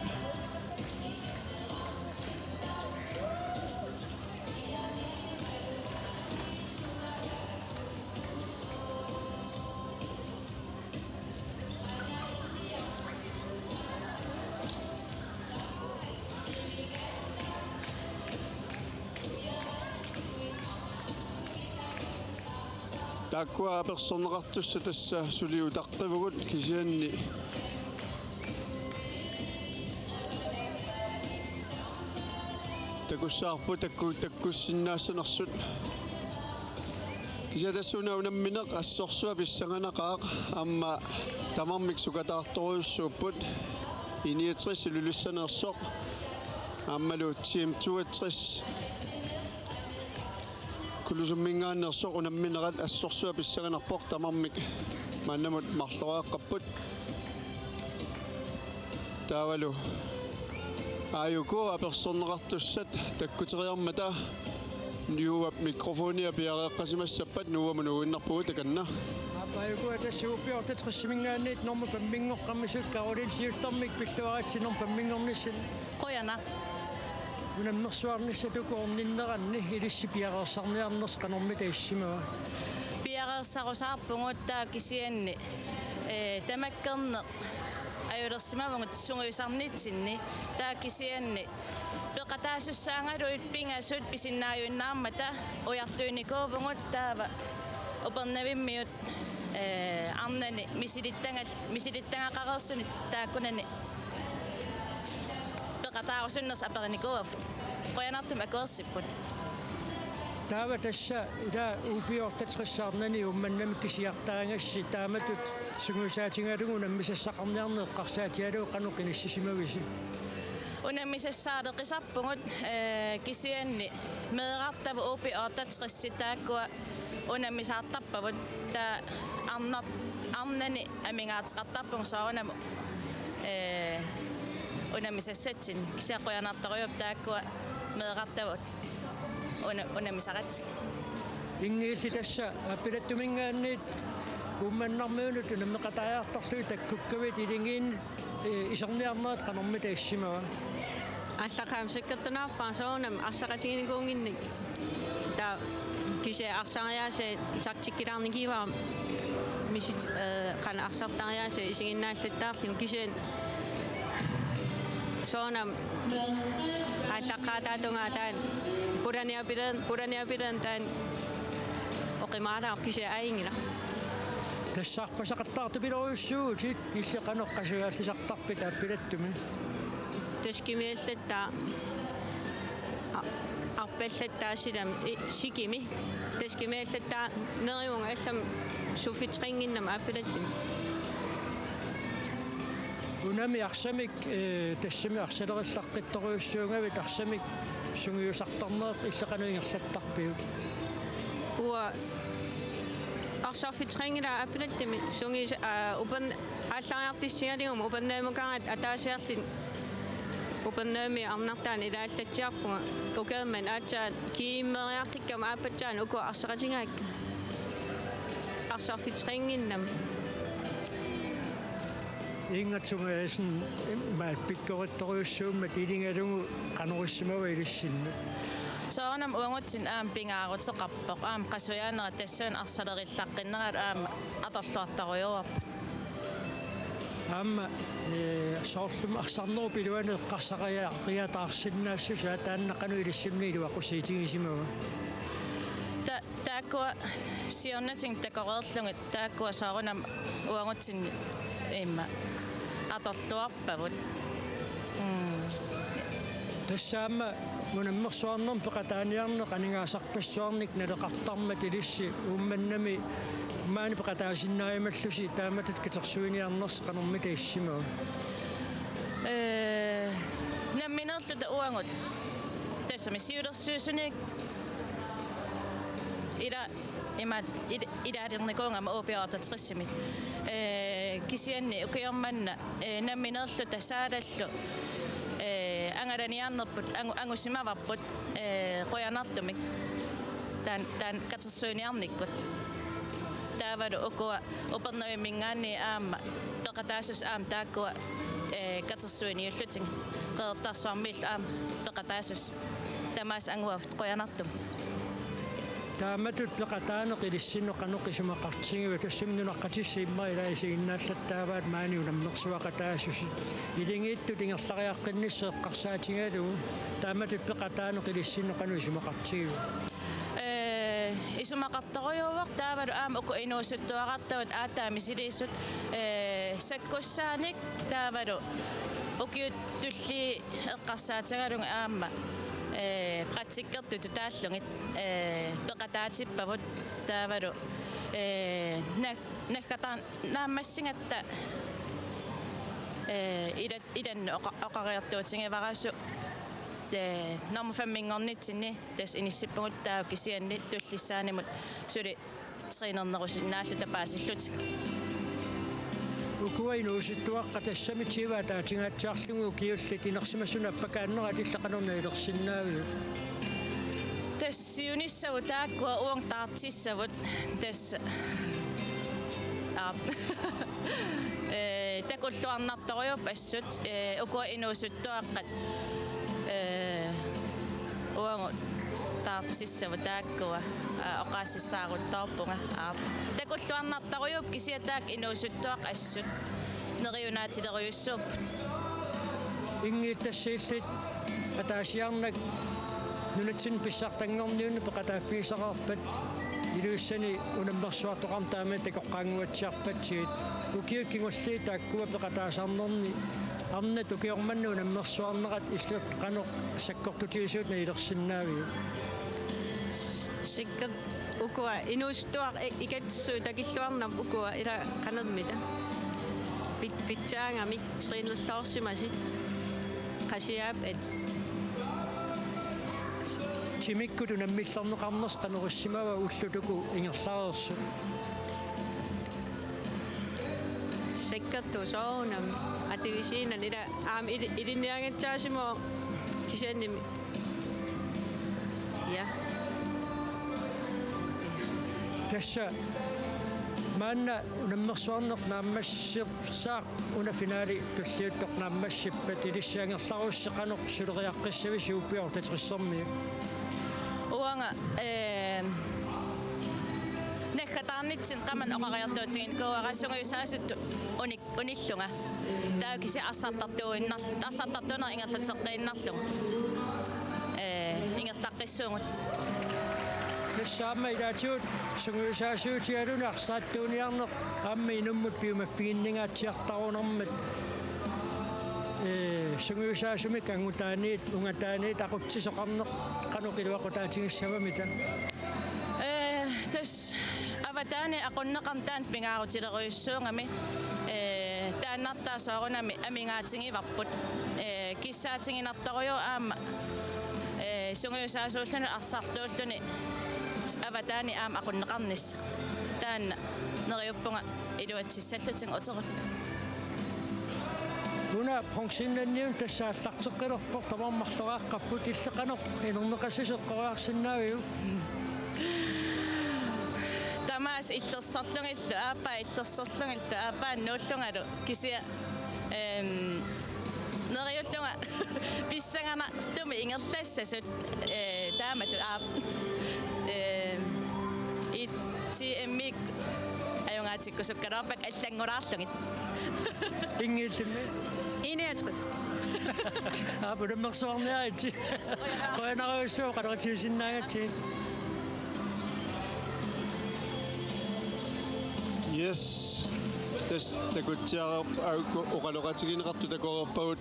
Taakkua apersorneqartussat tassa suli utaqqivugut kisianni takussavarput takku-, takkussinnaassanersut. Kisianni tassa una unammineq assorsuaq pissanganaqaaq aamma tamarmik sukataartorujussuupput. I niogtres Ilulissaneersoq aammalu Team toogtres Kulusumminngaanneersoq unamminerat assorsuaq pissanganarpoq tamarmik maannamut marloriaqqapput. Taavalu aajuku apersorneqartussat takkuteriarmata Juuap mikrofonia piareeqqasimassappat Nuuamut nuuinnarpugut, takanna. Aappaayuku, tassa U B otteogtresiminngaanniit nummer femmingoqqammisut, Karoline siullermik pilluaritsi nummer femminngornissat. Qujanaq. Unammersuarnissat uku orninneranni ilissi piareersarniarnersi qanormita issimava? Piareersarusaarpugut, taava kisianni, ee, tamakkerneq ajulersimavugut sungiusarnitsinni, taava kisianni peqataasussaagaluit pingasut pisinnaajuinnarmata ujartuinikuuvugut, taava Upernavimmiut, ee, arnani misilittagal-, misilittagaqareersunit taakkunani peqataarusunnersi aperinikuuagut. Qujanartumik akuersipput. Taava tassa ila U B otteogtres arnani Uummannamik kisiartaagassi, taamatut sungiusaatigalugu unammisassaqarniarneq eqqarsaatigalugu qanoq inissisimavisi? Unammisassaaleqisarpugut, ee, kisianni meerartavut U B otteogtres taakkua unammisaartarpavut, taava arnar-, arnani amigaateqartarpugut soorunami, ee, unammisassatsinnik, kisianni qujanartorujuupput taakkua meerartavut una-, unammisaratsigu. Ingiilli, tassa Aappilattuminngaanniit Uummannarmiunut unammeqataajartorlugit takkukkavit, ilingiinnut, ee, iserniarnerit qanormita issimava? Aallaqqaammut sakkortunerpaaq soorunami arsaqatiginikuunnginnik. Taava kisianni arsariaaseq taktikkilaarnikuuara, misit-, ee, qanoq arsartariaaseq isiginnaallattaarlugu, kisianni soorunami aallaqqaataatungaa taanna pulaniapileer-, pulaniapileerneq taanna oqimaalaaq, kisianni ajunngilaq. Tassarpasaqattaartupilorujussuuvutit, illit qanoq qasujallisartarpit Aappilattumi? Tassa kimiallattaa, a-, arpallattaa silami, i-, sikimi. Tassa kimiallattaa neriunga allamik suffitseqannginnama Aappilattumi. Unami arsamik, ee, tassami arsalerillaqqittorujussuugavit, arsamik sungiusartarneq illit qanoq ingerlattarpiuk? Uanga arsarfitseqanngilanga Aappilattumi, sungius-, aa, Upern-, aallariartuutigalugu Upernavimmukaangat ataasiarluta Upernavimmi arnartaanut ilaallatsiarpunga. Ukiormanna aatsaat kiimmeriartikkama aappassaanik uku arsaqatigaakka arsarfitseqannginnama. Ingammik sungaasiit, imaat, pikkorittorujussuummat iligalugu qanoq issimava ilissinnut? Soorunami uagutsinnut aamma pingaaruteqarpoq, aamma qasujaanera tassuuna arsalerillaqqinnerata aamma atorluartorujuuarput. Aamma, ee, soorlumi arsarnerup iluani eqqarsariaataarsinnaassusaa taanna qanoq ilissinnut iluaqutigisimavat? Ta-, taakkua siornatigut takoreerlugit, taakkua soorunami uagutsinnut immaqa atorluarpavut. Mm. Tassa aamma unammersuarnermi peqataaniarneq aningaasarpassuarnik naleqartarmat ilissi Uummannami maani peqataasinnaajumallusi, taamatut katersuiniarnersi qanormita issimava? Ee, nammineerluta uagut tassami siulersuisuni ila-, imaat, il-, ilaalernikuugama U B otteogtresimi. Ee, kisianni ukiormanna, ee, nammineerluta saalallu, ee, angalaniarnerput angu-, angusimavarput, ee, qujanartumik. Taan-, taanna katersuiniarnikkut. Taavalu ukua Upernavimminngaanniit aamma peqataasussat aamma taakkua, ee, katersuiniullutigit. Qeqertarsuarmiillu aamma peqataasussat. Tamaasa anguagut, qujanartumik. Taamatut peqataaneq ilissinnut qanoq isumaqartigiva? Tassami nunaqqatissat immaqa ilaa isiginnaallattaavaat maani unammersuaqataasusi. Ilingiittut ingerlariaqqinnissaq eqqarsaatigalugu, taamatut peqataaneq ilissinnut qanoq isumaqartigiva? Ee, isumaqartorujuuvoq, taavalu aamma uku inuusuttuarartavut aatsaat misiliisut, ee, sakkussaanik, taavalu ukiut tulliit eqqarsaatigalugit aamma, ee, praktikkertut tutaallugit, ee, peqataatippavut, taavalu, ee, na-, naggataar-, naammassigatta, ee, ilat-, ilannut oqa-, oqariartuutigivarasu, ee, nummer femminngornitsinni tassa inissippugut, taava kisianni tullissaanimut suli trænernerusinnaalluta paasillutik. Ukua inuusuttuaqqat tassami tyve ataatungaatsiarlugit ukiullit inersimasunut appakaannerat illit qanoq nalilersinnaaviuk? Siunissavut taakkua uagut taartissavut tassa. Aap. Ee, takulluarnartorujuupput assut, ee, ukua inuusuttuaqqat. Ee, uagut taartissavut taakkua, aa, oqaasissaaruttorpunga. Aap. Takulluarnartorujuupput kisianni taakku inuusuttuaqqat assut. Neriunaatilerujussuupput. Ingiit tassa illit ataasiarnak nunatsinni pissartanngorniunneq peqataaffigisaqarpat, Ilulissani unammersuartoqarneq taama takoqqaannguatsiarpatsigit. Ukiut kingulliit taakkua peqataasarnerni arnat ukioq manna unammersuarnerat illit qanoq sakkortutigisut najulersinnaaviuk? Sikkert ukua inuusuttuaqqat i-, ikatissui takilluarnermut ukua ila qanermita. Pit-, pitsaagamik trænerloorsimasut. Qasiaap at. Timikkut unammillerneqarnersi qanoq issimava ullut uku ingerlareersut? Sakkortusoorunami. Atuisiinnarnik ila aamma ili-, ilinniagassaasimavoq kisiannimi. Ja. Tassa maanna unammersuarneq naammassissaaq, una finale tulliuttoq naammassippat, ilissi angerlarussi qanoq suleriaqqissavisi U B otteogtressermiut? Uanga, ee, naggataarnitsinni qamani oqariartuutiginikuuara sungiusaasutut unik-, unillunga. Taava kisianni arsartartuuinnar-, arsartartuuneq ingerlateqqiinnarlugu. Ee, ingerlaqqissuugut. Tassa aamma ilaatigut sungiusaasuutigaluni arsartuuniarneq aamma inummut piumaffiginningaatsiartarunarmat. Ee, sungiusaasumik angutaaniit, ungataaniit aqutsisoqarneq qanoq iluaqutaatigissavamita? Ee, tassa avataani aqunneqarneq taanna pingaarutilerujussuugami. Ee, taannartaa soorunami amigaatigivarput. Ee, kissaatiginartorujuuvoq aamma, ee, sungiusaasuulluni arsartuulluni avataani aamma aqunneqarnissaq. Taanna neriuppunga iluatsissallutigu uterutta. Una bronzennanniuna tassa aallarteqqilerpoq, tamarmik marloriaqqapput, illit qanoq inerneqassasi eqqoriarsinnaaviuk? Tamaasa illersorlugillu, aappaa illersorlugillu, aappaa nuullungalu. Kisianni, ehm, neriullunga pissanganartumik ingerlassasut, ee, taamatut aap-, ee, I T M-ik ajugaatikkusukkaluarpakka allanngulaarlugit. Ingiillimmi? Enogtres. Aap, unammersuarniaritsi. Qujanarujussuaq, qanoqatigisinnaagatsigu. Yes. Tassa takutsiaraq aukku oqaloqatigineqartut takoreerpagut.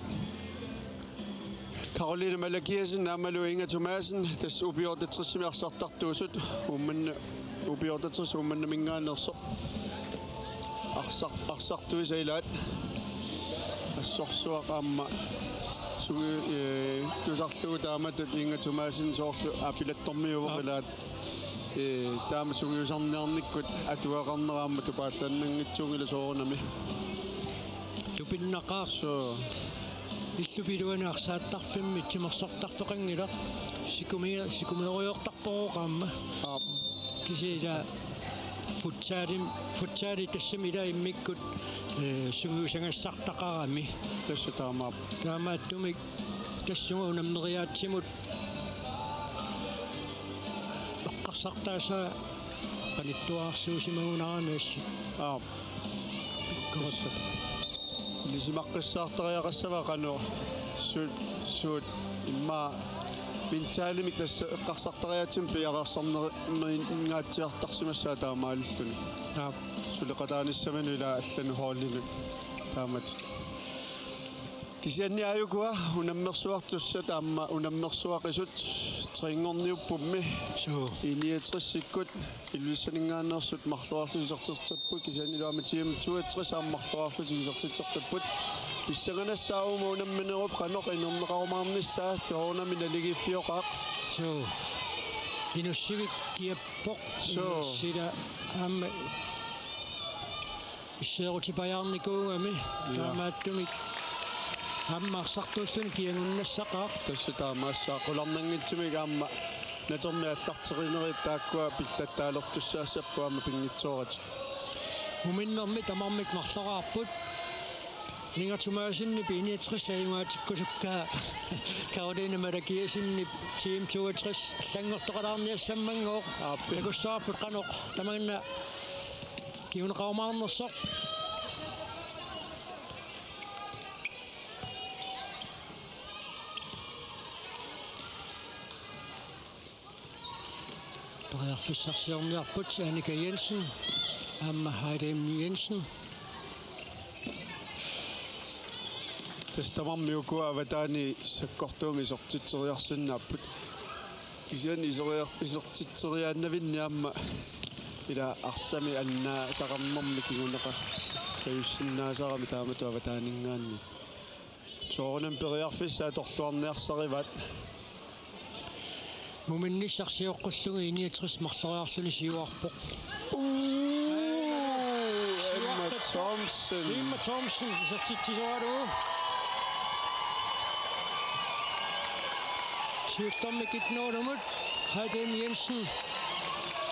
Karoline Malakiassen aammalu Inga Thomassen, tassa U B otteogtresimi arsartartuusut, Uummannap, U B otteogtres Uummannaminngaanneersoq. Arsar-, arsartuisa ilaat. Assorsuaq aamma sungi-, ee, tusarlugu taamatut Inga Thomassen soorlu aapilattormiuvoq. Aap. Ilaat. Ee, taama sungiusarniarnikkut atuaqarnera aamma tupaallannanngitsuunngilaq soorunami. Tupinnaqaaq. Suu. Illup iluani arsaattarfimmi timersortarfeqanngilaq. Sikumi-, sikumeerujoortarpoq aamma. Aap. Kisianni ila futsalim-, futsali tassami ila immikkut, ee, sungiusagassartaqarami. Tassa taamaappoq. Taamaattumik tassunga unammeriaatsimut eqqarsartaasaa qanittuararsuusimagunarami assut. Aap. Korruption. Ilisimaqqissaartariaqassava qanoq suut, suut immaqa mentalimik tassa eqqarsartariaatsimik piareersarneri-, -ngaatsiartarsimassaaq taamaalilluni. Aap. Suleqataanissaminut ila allanut holdinut taamatut. Kisianni aajukua unammersuartussat aamma unammersuaqisut treogtredive-kkut. Suu. I niogtresikkut Ilulissaninngaanneersut marluarlutik isertitseqqipput, kisianni iluamik T M toogtres aamma marluarlutik isertitseqqipput. Pissanganassaaq uuma unamminerup qanoq inerneqarumaarnissaa soorunami naligiiffioqaaq. Suu. Inussivik kiappoq. Suu. Inussila aamma isseerutipajaarnikuugami. Ja. Taamaattumik aamma arsartuulluni kiagunnassaqaaq. Tassa taamaassaaq qularnanngitsumik aamma Natermi aallarterinerit taakkua pillattaalertussaassappat aamma pinngitsooratik. Muminnermi tamarmik marloraarput. Inger Thomassenip I niogtres ajugaatikkusukkaa Karoline Malakiassenip Team toogtres allanngortoqalaarniassammagooq. Aappi. Takussavarput qanoq tamanna kinguneqarumaarnersoq. Periarfissarsiorniarput Annika Jensen aamma Heidi M. Jensen. Tassa tamarmik ukua avataani sakkortuumik isertitseriarsinnaapput. Kisianni iseriar-, isertitseriaannavinni aamma ila arsami annaasaqarnermi kinguneqar-, kajussinnaasarami taamatut avataaninngaanniit. Soorunami periarfissat atorluarniarsarivaat. Muminnissaq sioqqullugu I niogtres marloriarluni siuarpoq. Uu, Emma Thomsen. Emma Thomsen isertitsisoralugu. Siullermik et nul-imut Heidi M. Jensen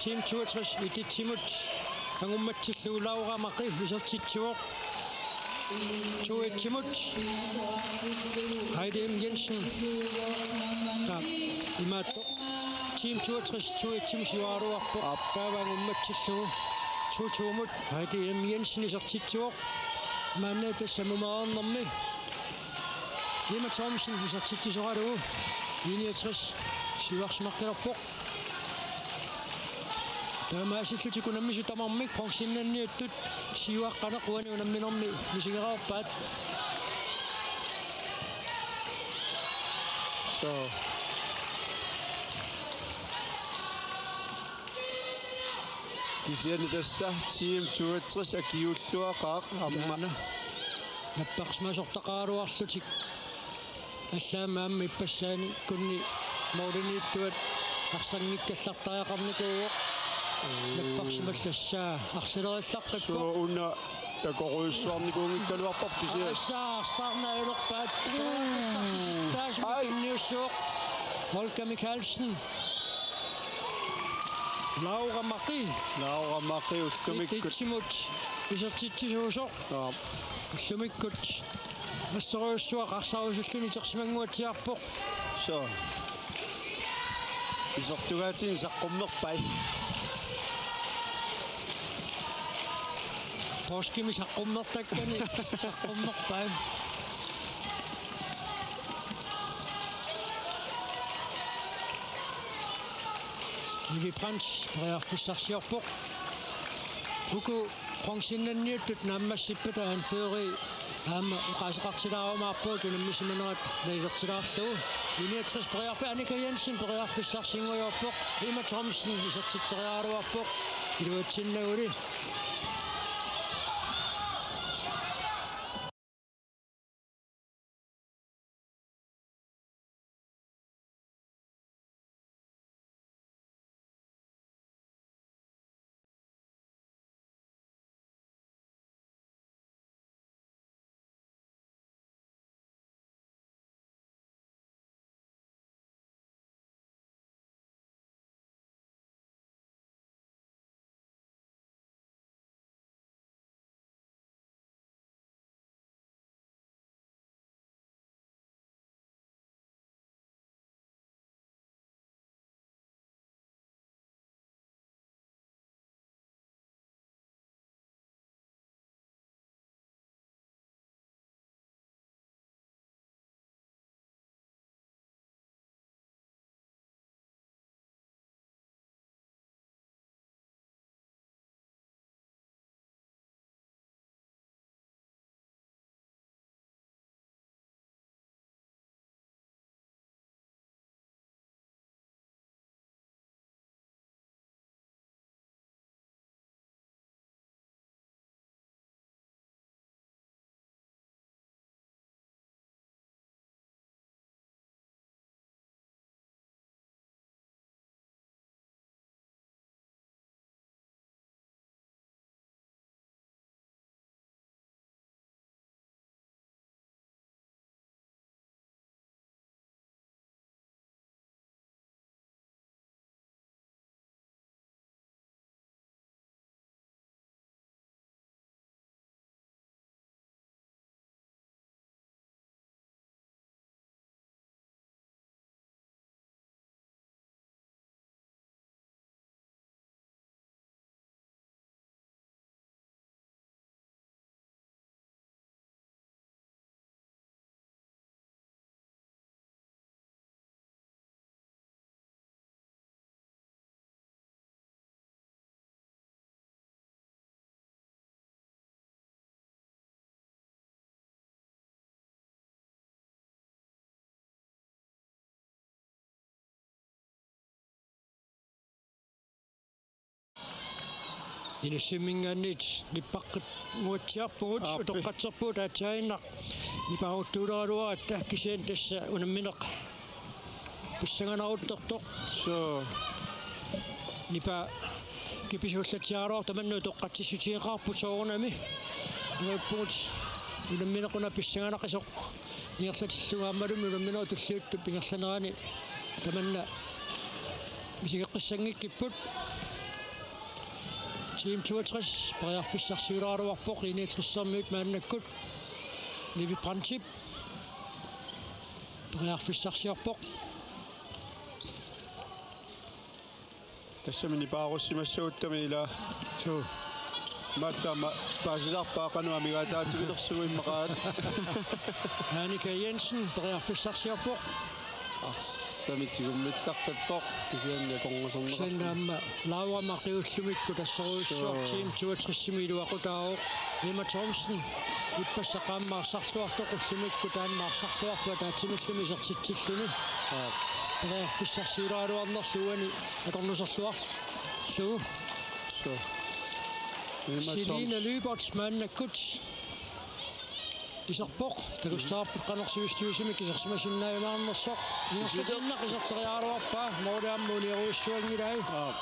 Team toogtres Ititsimut angummatsillugu. Laura Maqi isertitsivoq. To et-imut Heidi M. Jensen. Aa, imaattoq. Team toogtres to et-imut siuaraluarpoq. Aap. Taava angummatsillugu to to-mut Heidi M. Jensen isertitsivoq. Maanna tassa mumereernermi Emma Thomsen isertitsisoralugu I niogtres siuarsimaqqilerpoq. Taamaasillutik unammisut tamarmik bronzinnanniuttut siuaqqaneq uani unamminermi misigereerpaat. So. Kisianni tassa Team toogtres akiuulluaqaaq aamma. Taanna. Napparsimasortaqaraluarlutik. Allaammi aamma ippassaani kunni mooliniittuat arsanngikkallartariaqarnikuuvoq. Napparsimallassaa arsalerillaqqippoq. Suu una takorujussuarnikuunngikkaluarpoq kisianni. Aassaa arsaarnaajulerpaat. Periarfissarsiortaasimik. Ai. Tunniussuuvoq Olga Michaelsen. Laura Maqi. Laura Maqi ullumikkut. Ititsimut isertitsisuusoq. Aap. Ullumikkut assorujussuaq arsarusulluni itersimannguatsiarpoq. So. Isertugaatini saqqummerpai. Torskimi saqqummertakkani saqqummerpai. Nivi Brandt periarfissarsiorpoq. Uku bronzinnanniuttut naammassippata anføreri aamma oqaaseqartilaarumaarpugut unammisimanerat nalilertilaarlugu. I niogtres periarfi-, Annika Jensen periarfissarsinngujoorpoq. Emma Thomsen isertitseriaraluarpoq. Iluatsinnaguli. Inussumminngaanniit nipaqqinnguatsiarpugut. Aappi. Utoqqatserpugut aatsaannaq. Nipaaruttuuleraluaratta kisianni tassa unammineq pissanganaruttortoq. Suu. Nipaa kipisuullatsiaraluartoq tamanna utoqqatsissutigeqaarput soorunami. Unaippugut unammineq una pissanganartoq ingerlatillugu aammalumi unamminerup tulliuttup ingerlanerani tamanna misigeqqissanngikkipput. Team toogtres periarfissarsiuleraluarpoq I-niogtressermiut maannakkut. Nivi Brandtip periarfissarsiorpoq. Tassami nipaarussimassaguttumi ila. Suu. Maanna aamma paasilaarpaa qanoq amigaataatigilersugut immaqa. Annika Jensen periarfissarsiorpoq. Arsamik tigummillaqqippoq kisianni akornuserneqarluni. Kisianni aamma Laura Maki ullumikkut assorujussuaq. Suu. Team toogtresimi iluaqutaavoq. Emma Thomsen ippassaq aamma arsarluartoq ullumikkut taanna arsarluarpoq ataatsimillumi isertitsilluni. Aap. Periarfissarsiuleraluarnerlu uani akornuserluarlugu. Suu. Emma Selina Thomsen. Lyberth maannakkut iserpoq, takussavarput qanoq sivistuusimik isersimasinnaajumaanersoq. Ingerlatiinnaq iserteriaraluarpaa, måli aamma unioruissuanngilai. Aap.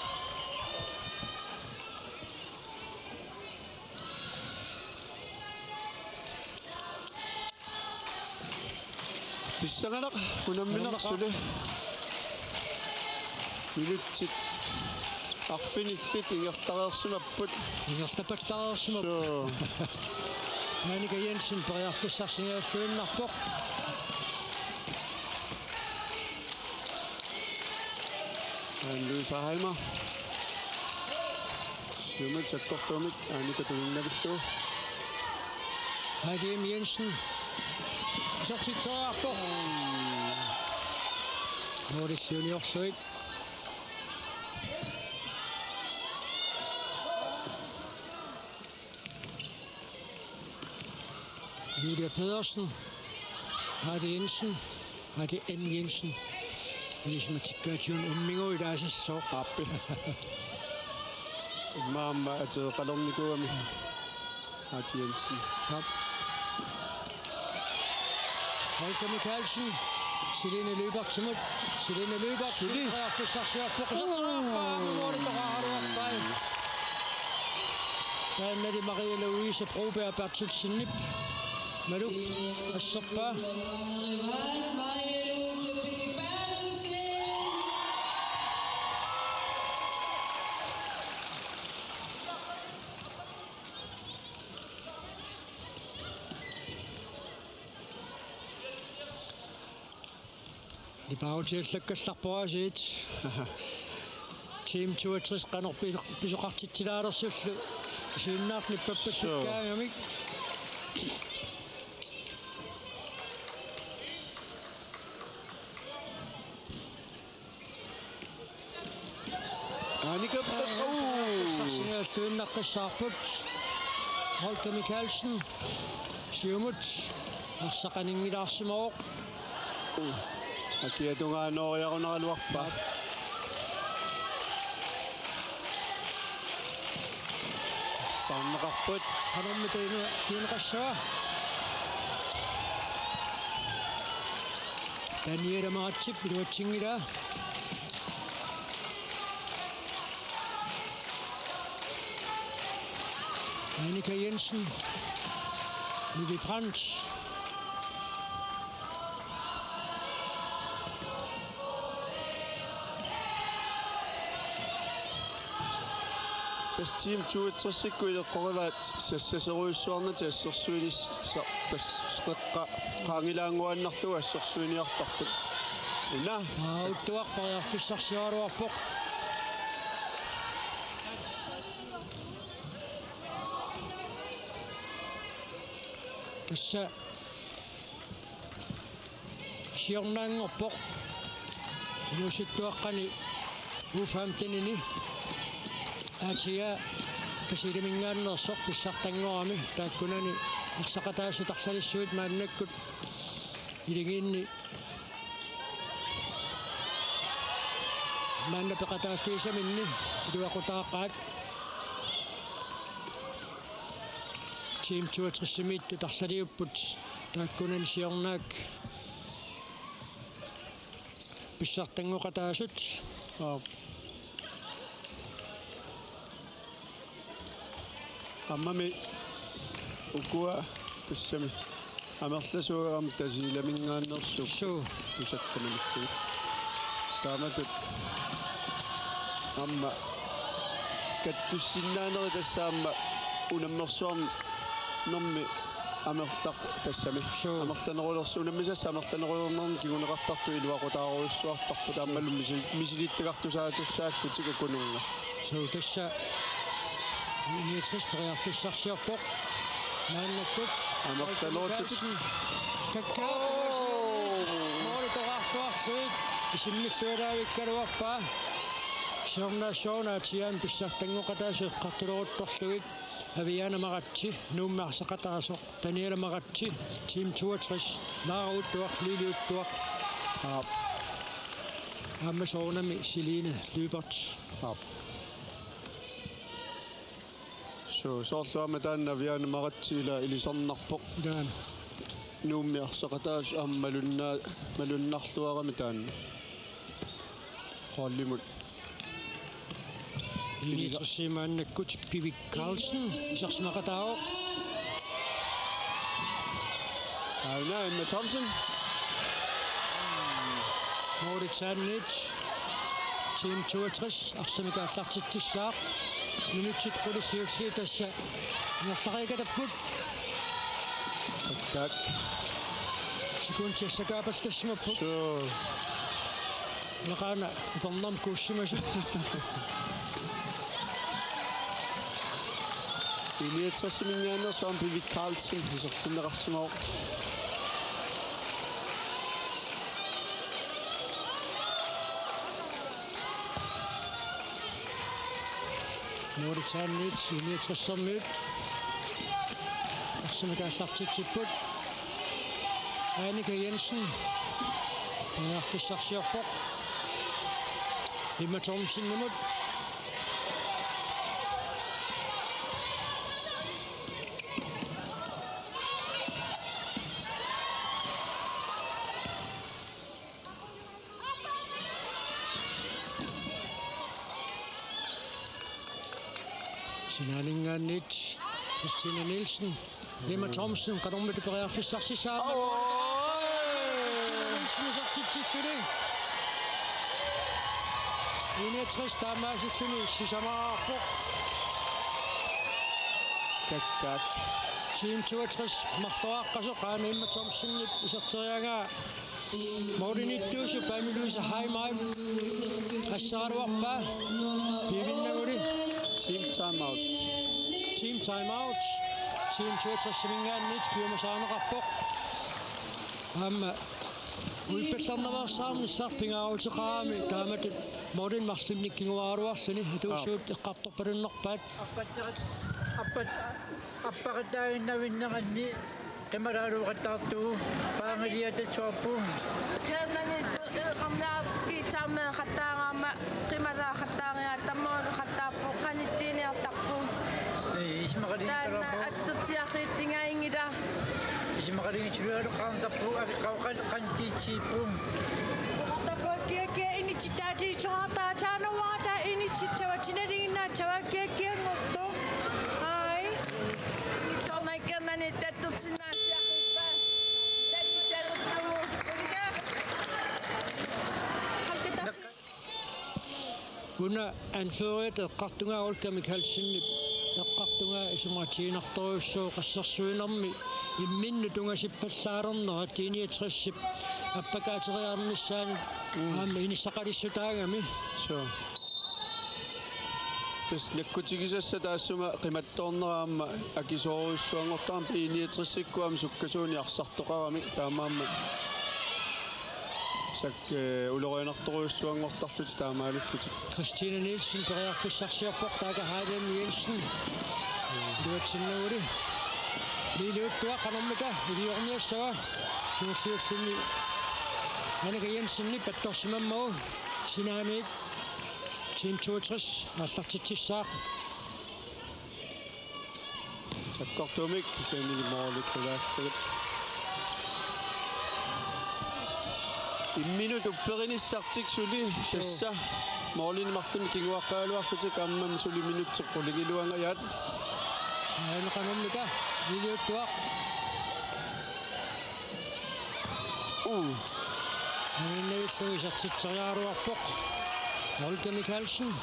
Pissanganaq unammineq. Unammineq. Suli. Minutsit arfinillit ingerlareersimapput. Ingerlapallareersimapput. Suu. Annika Jensen periarfissarsiorluinnarpoq. Anne Louise Heimer. Siumut sakkortuumik Annika tunginnavittu. Hakim Jensen. Isertitseriarpoq. Målilli uniorlugit. Julia Pedersen, Hardy Jensen, Hardy M. Jensen. Ilissi matikkaatigut M-igu ilaassasoq. Aappi. Maamma ateqalernikuugami. Hardy Jensen. Aap. Holger Mikaelsen, Selina Lyberthimut, Selina Lyberth, suli. Periarfissarsiorpoq, iserteriarpaa, aamma målitoqaraluarpai. Taannali Maria Louise Broberg Berthelsenip, Maluk, asserpaa. Nipaarutiallakkallarpoq aasiit. Team toogtres qanoq pi-, pisoqartitsilaalersullu. Siunnaartut nippappallakkaangamik. Annika, uu. Sarsingaalluinnaqqissaarput. Holger Mikaelsen. Siumut. Arsaq aninngilaarsimavoq. Uu. Akia tungaanooriarunaraluarpaa. Saanneqarput. Qanormi tuinu-, tuineqassava? Daniela Maratip iluatsinngilaa. Annika Jensen. Nivi Brandt. Tassa Team toogtresikkut ileqqorivaat sassaserujussuarnatik assersuinissaq, tassa qeqqa qaangilaannguaannarlugu assersuiniartarput. Una. Auttuarpariarfissarsiaraluarpoq. Tassa siornaanngorpoq. Inuusuttuaqqani U femtenini. Aatia Brasiliaminngaanneersoq pissartanngorami taakkunani arsaqataasut arlalissuit maannakkut iligiinni maanna peqataaffigisaminni iluaqutaaqaat. Team toogtresimiittut arsaliupput taakkunani siornaak pissartanngoqataasut. Aap. Aammami ukua tassami amerlasuugami Tasiilaminngaanneersut. Suu. Tusakkamalillugu. Taamatut aamma kattussinnaaneri tassa aamma unammersuarnermi amerlaq tassami. Suu. Amerlanerulersoq unammisassaq amerlanerulernermi kinguneqartartut iluaqutaarujussuartarput. Suu. Aammalu misi-, misilittagaqartusaatussaalluni akununnga. Suu, tassa I niogtres periarfissarsiorpoq. Maannakkut. Amerlanerulerlutik. Kakkaak. Oo. Måli toqqarsuarsuit. Isimmilluaraavikkaluarpaa. Siornaassuaruna aatsaat pissartanngoqataasut eqqartuleruttorlugit. Aviana Maratse, Nuummi arsaqataasoq. Daniela Maratse, Team toogtres, Laara Uttuaq, Lili Uttuaq. Aap. Aamma soorunami Celine Lyberth. Aap. Suu, soorlu aamma taanna Aviana Maratse ila ilisarnarpoq. Taanna. Nuummi arsaqataasoq aamma malunna-, malunnarluarami taanna. Holdimut. I niogtres maannakkut Pivik Carlsen, isersimaqataavoq. Aana Emma Thomsen. Målitaanniit Team toogtres arsamik aallartitsissaaq. Minutsit qulit siulliit tassa ingerlariikatapput. Tak. Sekundit assakaapallassimappaat. Suu. Naqaana upernaamik kuussimasoq. I niogtresiminngaanneersoq aamma Pivik Carlsen isertinneqarsimavoq. Målitaanniit I niogtresimiit arsamik aallartitsipput. Annika Jensen periarfissarsiorpoq Emma Thomsenimut. Sinaaninngaanniit Christina Nielsen. Emma Thomsen, qanormita periarfissarsissaaq. Oi! Christina Nielsen isertitsilluni. I niogtres taamaasilluni sisamaarpoq. Kakkaak. Team toogtres marloraqqasoq aamma Emma Thomsenip iserteriaraa. Målimiittuusoq Pamela Louise Heimar. Assaraluarpaa. Pivinnaguli. Team timeout. Team timeout. Team toogtresiminngaanniit piumasarineqarpoq. Aamma uippallarnaveersaarnissaq pingaaruteqarami taamatut målimik marlunnik kinguaaraluarluni atuusuut eqqartorpalunnerpaat. Appat-, appat-, appaqataaginnavinneranni qimalaaruuqattaartugut paangiliatassuarput. Kernani eqarnaarpit taama qattaarama qimalaaqqattaariartammut qattaarpoq qanittiniartarpoq. Ee, isumaqatigiittarpoq. Taanna attortiaqiittingaanngilaq. Isumaqatigiittuleqartarpoq aviqauqan qantiitsiippoq. Tapakiakia initsitaatiisoqartaa taanna uata initsitava tinaliginnaatava kiakianngortoq. Ai. Tornaikernani tattorsinnaasiaqippa. Tattorsinnaasiaqippa. Una anføreriata eqqartugaa Olga Mikaelsenip eqqartugaa isumaqatiginartorujussuuvoq qassersuinermi imminnut tungasippallaalernerat I niogtresip appakaateriarnissaanut aamma inissaqalissutaagami. Suu. Tassa nakkutigisassat taassuma qimattoornera aamma akisoorujussuanngortarami I niogtresikkut aamma sukkasuunik arsartoqarami taamaammat. Sak-, ee, ulorianartorujussuanngortarlutik taamaalillutik. Christina Nielsen periarfissarsiorpoq taakku Heidi Jensen. Iluatsinnaguli. Lili Uttuaq qanormita iliorniassava. Kingulliulluni Annika Jensenip attorsimammagu sinaaniit Team toogtres aallartitsissaaq. Sakkortuumik kisiannili måli qulaallugit. Imminut upperinissartik suli tassa målini marlunni kinguaqqagaluarlutik, aamma suli minutsit qulingiluangajaat. Aana qanormita, Niliuttuaq. Uu. Aninnavissumisertitseriaraluarpoq Olga Mikaelsen.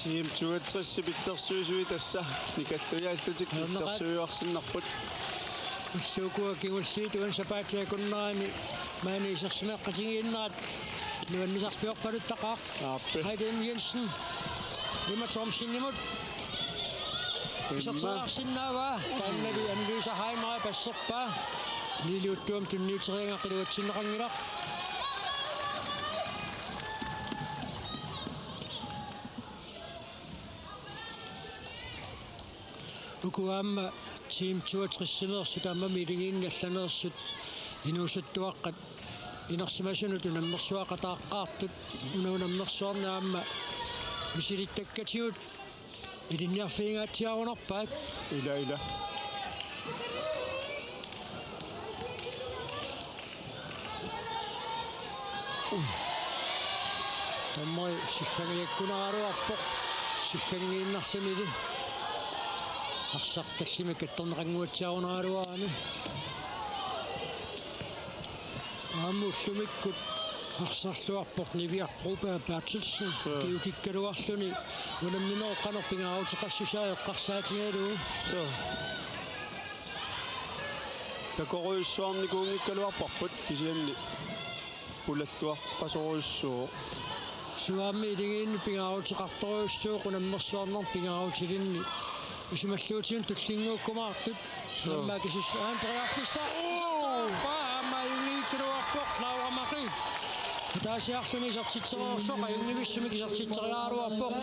Team toogtres pillersuisui tassa nikallujaallutik pillersuiuarsinnarput. Ullukua kingulliit uani sapaatip akunnerani maani isersimaqqatigiinnerat nuannisarfiorpaluttaqaaq. Aappi. Heidi M. Jensen. Emma Thomsenimut. Emma. Iserteriarsinnaavaa. Taannali Annelise Heimer passerpaa. Niliuttuami tunniuteriaraa iluatsinneqanngilaq. Uku aamma Team toogtres-imeersut aamma miiligiinni allaneersut inuusuttuaqqat inersimasunut unammersuaqataaqqaartut, una unammersuarneq aamma misilittakkatigut ilinniarfigingaatsiarunarpaat. Ila, ila. Dommeri siggangiakkunaraluarpoq. Siggangiinnarsimili. Arsaq tallimat kattorneqannguatsiarunaraluarami. Aamma ullumikkut arsarluarpoq Niviaq Broberg Berthelsen. Suu. Kiukikkaluarluni unamminerup qanoq pingaaruteqassusaa eqqarsaatigalugu. Suu. Takorujussuarnikuunngikkaluarparput kisianni pulalluaqqasorujussuuvoq. Suu, aamma iligiinni pingaaruteqartorujussuuvoq unammersuarnermi pingaarutilinni. Isumalluutigut tullinnguukkumaartut. Suu. Aamma kisis-, aamma periarfissaq. Oo! Aamma ajunngikkaluarpoq Laura Marie. Ataasiarluni isertitsereersoq, ajunngivissumik isertitseriaraluarpoq.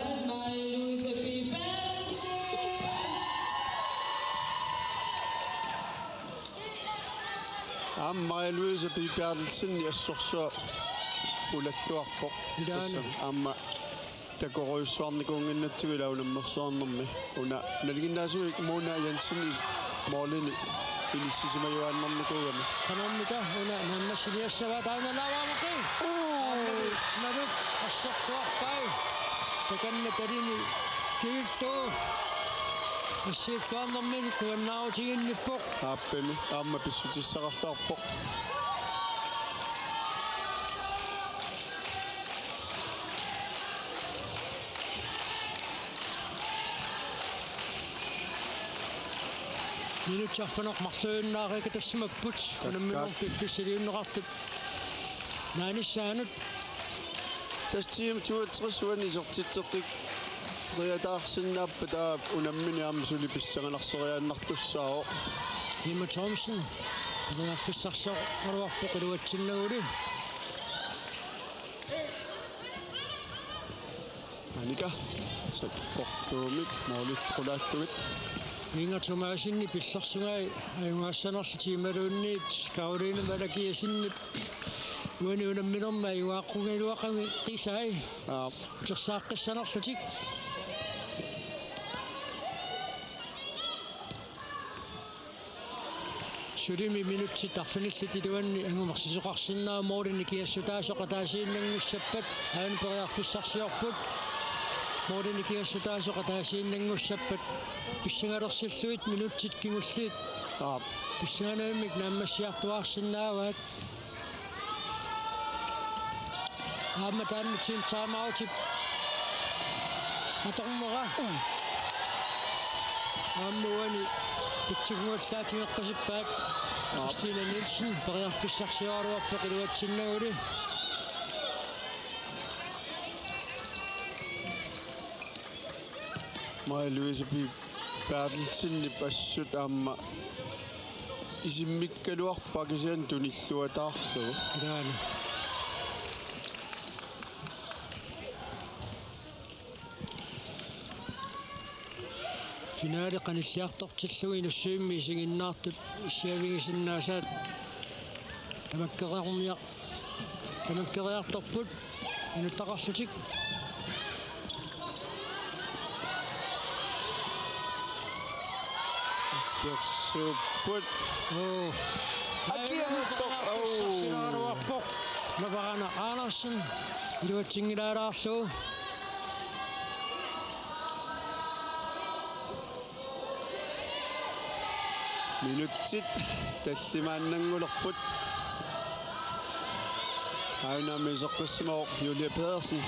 Aamma Maja Louise P. Berthelsen assorsuaq pulalluarpoq. Ilaana. Tassami aamma takorujussuarnikuunnginnatsigu ila unammersuarnermi. Una nalinginnaasumik Mona Jensen is-, målini inissisimajuaannarnikuugami. Qanormita una naammassiniassavaa taanna Laura Marie. Uu! Aamma Maluk assorsuarpai. Takanna talini kiillu. Assiilluarnermini kuannaarutiginnippoq. Aappami aamma pissutissaqarluarpoq. Minutsit arfineq-marluinnaariikkatassapput. Takkaat. Unamminerup piffissaliunneqartut naanissaanut. Tassa Team toogtres uani isertitseqqikkiartorsinnaapput, taava unammineq aamma suli pissanganarsereernartussaavoq. Emma Thomsen periarfissarsioraluarpoq iluatsinnaguli. Anika sakkortuumik målillu qulaallugit. Inger Thomassenip pillersugai ajugaassanerlutik imaluunniit Karoline Malakiassenip uani unamminermi ajugaaqqugaluaqagai qisai. Aap. Utersaaqqissanerlutik. Sulimi minutsit arfinillit iluanni angumersisoqarsinnaavoq, målini nikingassutaasoq ataasiinnanngussappat, aana periarfissarsiorput. Målini nikingassutaasoq ataasiinnanngussappat pissangalersillugit minutsit kingulliit. Aap. Pissanganavimmi naammassiartuaarsinnaavaat. Aamma taanna team timeoutip atornera. Aamma uani pitsunnguallaatigeqqasippaat. Aap. Christina Nielsen periarfissarsioraluarpoq iluatsinnaguli. Maja Louise P. Berthelsenip assut aamma isimmikkaluarpaa kisianni tunilluataarlugu. Ilaana. Finaali qanilliartortillugu Inussivimmi isiginnaartut issiavigisinnaasaat tamakkeriarniar-, tamakkeriartorput inuttaqarlutik. Kersuupput. Oo. Akianuttoq. Oo. Sarsinaruarpoq. Navarana Andersen. Iluatsinngilaaraarlugu. Minutsit tallimaannanngulerput. Aajuna iseqqissimavoq Julie Pedersen.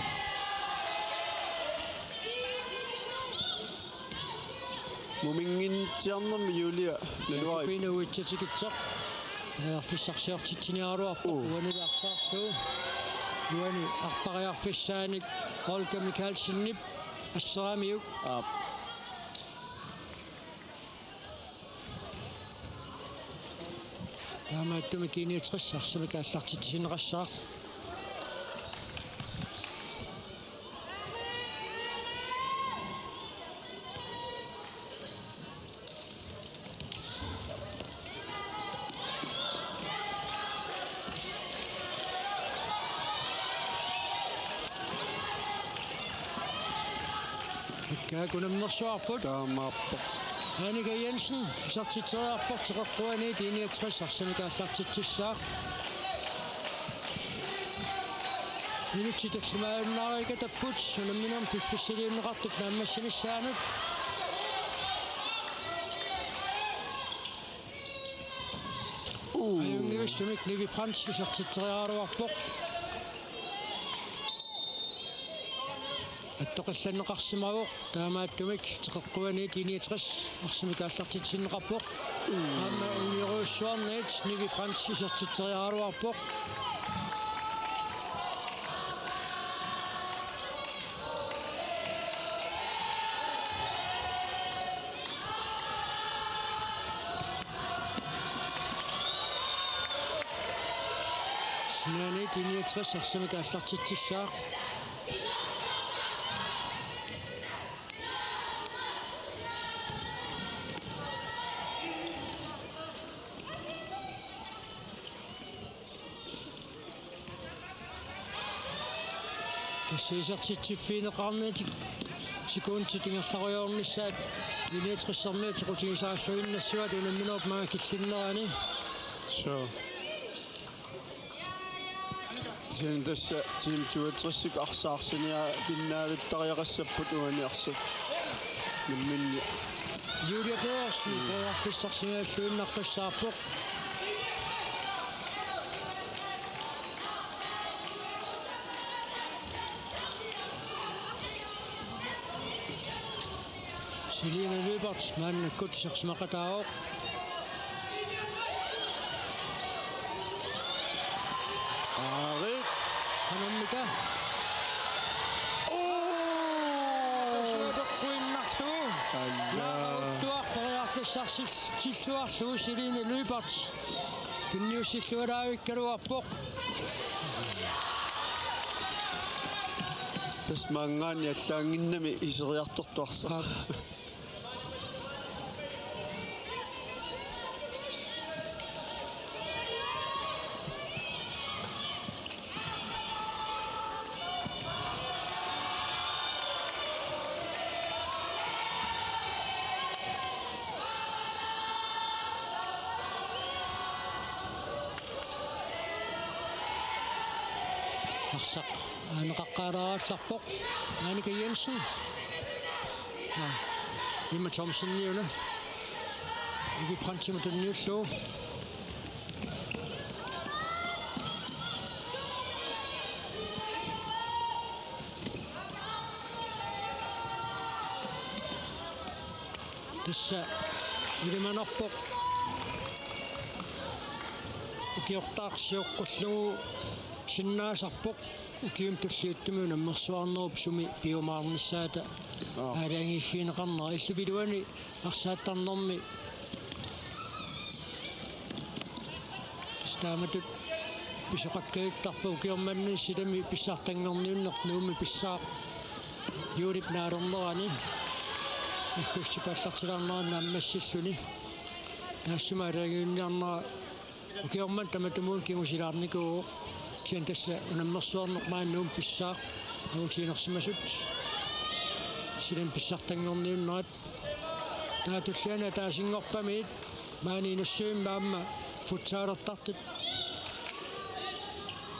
Muminnginnitsiarnermi Julie naluara. Jakob Ine uitsatsikitsoq. Periarfissarsiortitsiniaraluarpoq. Uu. Uani arsaarlugu. Uani arpariarfissaanik Olga Mikaelsenip asseramiuk. Aap. Taamaattumik I niogtres arsamik aallartitsisinneqassaaq. Ikkaak unammersuarput. Taamaappoq. Annika Jensen isertitseriarpoq, teqeqquaniit I niogtres arsamik aallartitsissaaq. Minutsit tallimaajunnaarikatapput unamminermi piffissaliunneqartup naammassinissaanut. Uu. Ajunngivissumik Nivi Brandt isertitseriaraluarpoq. Attoqallanneqarsimavoq, taamaattumik teqeqquaniit I niogtres arsamik aallartitsisinneqarpoq. Aamma uniorujussuarniit Nivi Brandt isertitseriaraluarpoq. Sinaaniit I niogtres arsamik aallartitsissaaq. Tassa isertitsiffigineqarnitik sekundit ingerlarujoornissaat I niogtressermiut soqutigisaralluinnassavat unamminerup maanga killinnerani. Suu. Kisianni tassa Team toogtres-ip arsaarsinia-, -innavittariaqassapput uani arsaq. Namminni. Julie Pedersen, mm, periarfissarsiorluinnartussaavoq. Selina Lyberth maannakkut isersimaqataavoq. Aari. Qanammita? Oo! Suateqquinnarlugu. Alla. Naaruttuaq periarfissarsilluarlugu Selina Lyberth. Tunniussilluaraavikkaluarpoq. Tassa maanngaanniit allaannginnami iseriartortuassaq. Aap. Arsaq aaneqaqqaalaarallarpoq. Annika Jensen. Aa, Emma Thomsen niuna. Nivi Brandtimut tunniullugu. Tassa ilimanarpoq. Ukiortaaq sioqqullugu sinnaasarpoq. Ukiumi tulliuttumi unammersuarnerup sumi piumaarnissaata, aa, aalajangiiffigineqarnera. Illup iluani arsaattarnermi tassa taamatut pisoqakkajuttarpoq, ukioq manna silami pissartanngorniunneq Nuummi pissaaq juulip naalernerani. Aggustip aallartilaarnera naammassilluni. Taassuma aalajangiunniarnera ukioq manna tamatumuuna kingusilaarnikuuvoq. Kisianni tassa unammersuarneq maani Nuummi pissaaq. Angutiinersimasut. Silami pissartanngorniunnerat. Taava tulliani ataasinngorpamiit maani Inussivimmi aamma futsalertartut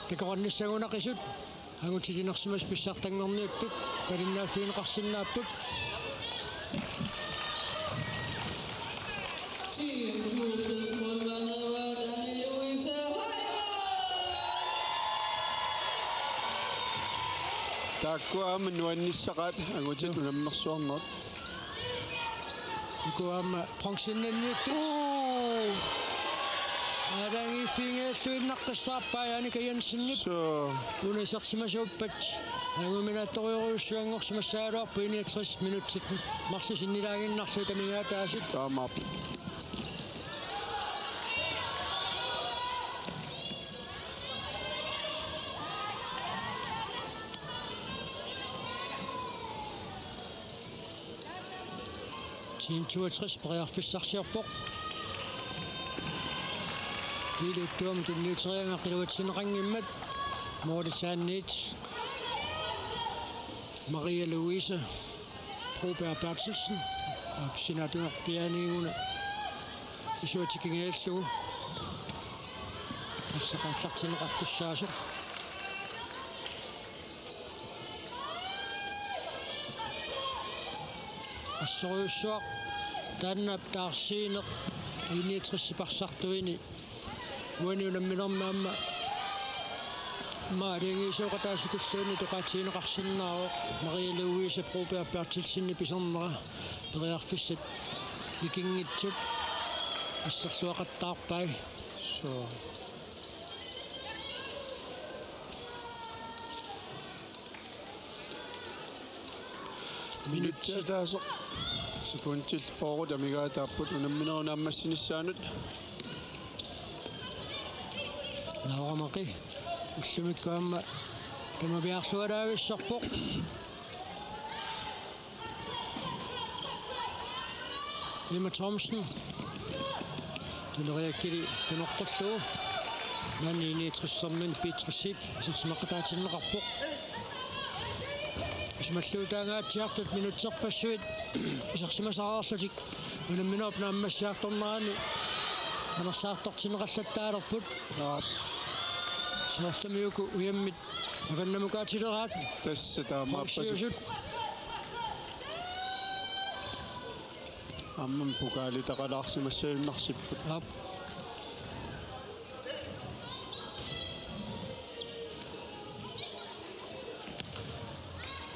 takoqarnissagunaqisut. Angutitiinersimasut pissartanngorniuttut palinnaaffigineqarsinnaapput. Team toogtres målmand, Anne Louise Heilmann. Taakku aamma nuannissaqaat angutit unammersuarnerat. Uku aamma bronzennanniuttut. Aalajangiiffigigalluinnaqqissaarpai Annika Jensenip. Suu. Una isersimasuuppat. Anguminaattorujorujussuanngorsimassagaluarpoq, enogtres minutsit marluk sinnilaaginnarlugit amigaataasut. Taamaappoq. Team toogtres periarfissarsiorpoq. Kiiluttuam tunniuterianga qiluatsinneqanngimmat. Målip saanniit Maria Louise Broberg Berthelsen. Aap, sinaatigut pianiiguna isuatikingajallugu. Arsaq aallartinneqartussaasoq. Assorujussuaq taanna taarsiineq I-niogtresinik parsartuini uani unamminermi aamma aalajangiisooqataasutulluunniit oqaatigineqarsinnaavoq Maria Louise Broberg Berthelsenip pisarnera periarfissat ikinngitsut asserluaqattaarpai. Suu. Minutsit ataaseq sekundit fyrre amigaataapput unamminerup naammassinissaanut. Laura Maki ullumikkut aamma tamaviaarluaraavissorpoq. Emma Thomsen. Tuneriakkili tunortorlugu. Maani I-niogtresiminngaanniit B-tres-ip isersimaqataatinneqarpoq. Isumalluutaangaatsiartut minutserpassuit isersimasariarlutik unamminerup naammassiartornerani anersaartortinneqallattaalerput. Aap. Soorlumi uku ujammit avannamukaatsileraat. Tassa taamaappassuk. Bronziusut. Aamma pokaalitaqalaarsimassagunarsipput. Aap.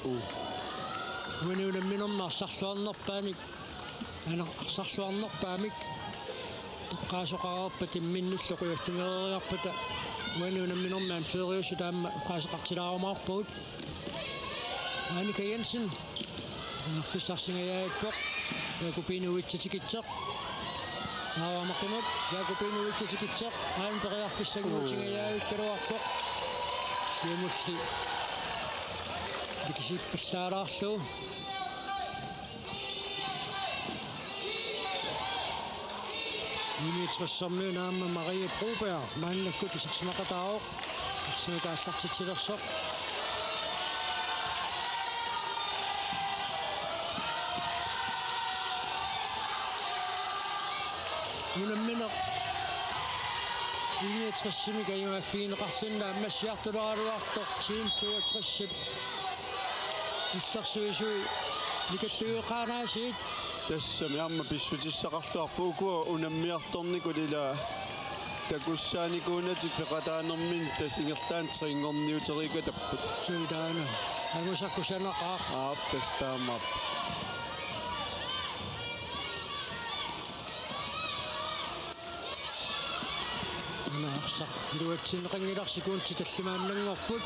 Uu. Uani unamminermi arsarluarnerpaamik. Aana arsarluarnerpaamik. Toqqaasoqareerpat imminnullu qujaffigereeriarpata. Uani unamminermi anføreriusut aamma oqaaseqartilaarumaarpagut. Annika Jensen. Periarfissarsingajaavippoq. Jakobine Uitse tikitseq. Taava Maqimut. Jakobine Uitse tikitseq. Aamma periarfissannguutingajavikkaluarpoq. Siumulli tikisippallaalaarlugu. I-niogtresiminngaanniit aamma Marie Broberg maannakkut isersimaqataavoq. Arsamik aallartitsilersoq. Unammineq I-niogtresimik ajugaaffigineqarluni naammassiartuleraluartoq Team toogtresip illersuisui nikalluiuqaanaasiit. Tassami aamma pissutissaqarluarpoq, ukua unammiartornikut ila takussaanikuunatik peqataanermini tassa ingerlaannaq trinngorniuteriikatapput. Suu taanna. Angusaq kusanaqaaq. Aap, tassa taamaappoq. Una arsaq iluatsinneqanngilarsi, sekundit tallimaannanngorput.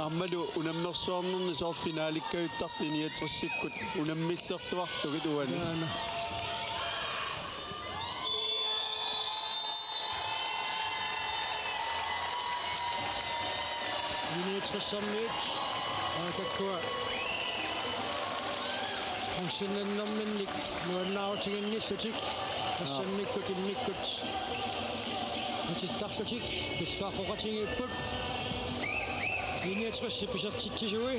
Aammalu unammersuarnerni soorlu finalikkajuttartut I-niogtresikkut unammillerluarlugit uani. Taanna. I-niogtresimiit. Aa, takkua. Qansinnerminnik nuannaarutiginnillutik assammikkut immikkut atittarlutik pissaaqqoqatigiipput. I niogtres isertitsisui.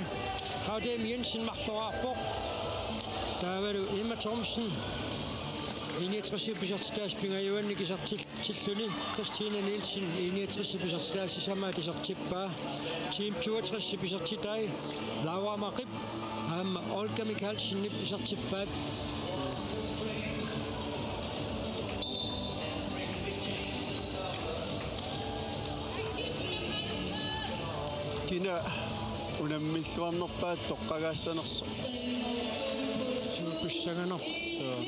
H D M Jensen marloraarpoq. Taavalu Emma Thomsen I niogtres isertitaasa pingajuannik isertilluni. Christine Nielsen I niogtres isertitaasa sisamaat isertippaa. Team toogtres isertitai Laura Maqip aamma Olga Mikaelsenip isertippaat. Kina unammilluarnerpaat toqqagaassanersoq? Suut pissanganarpoq. Suu.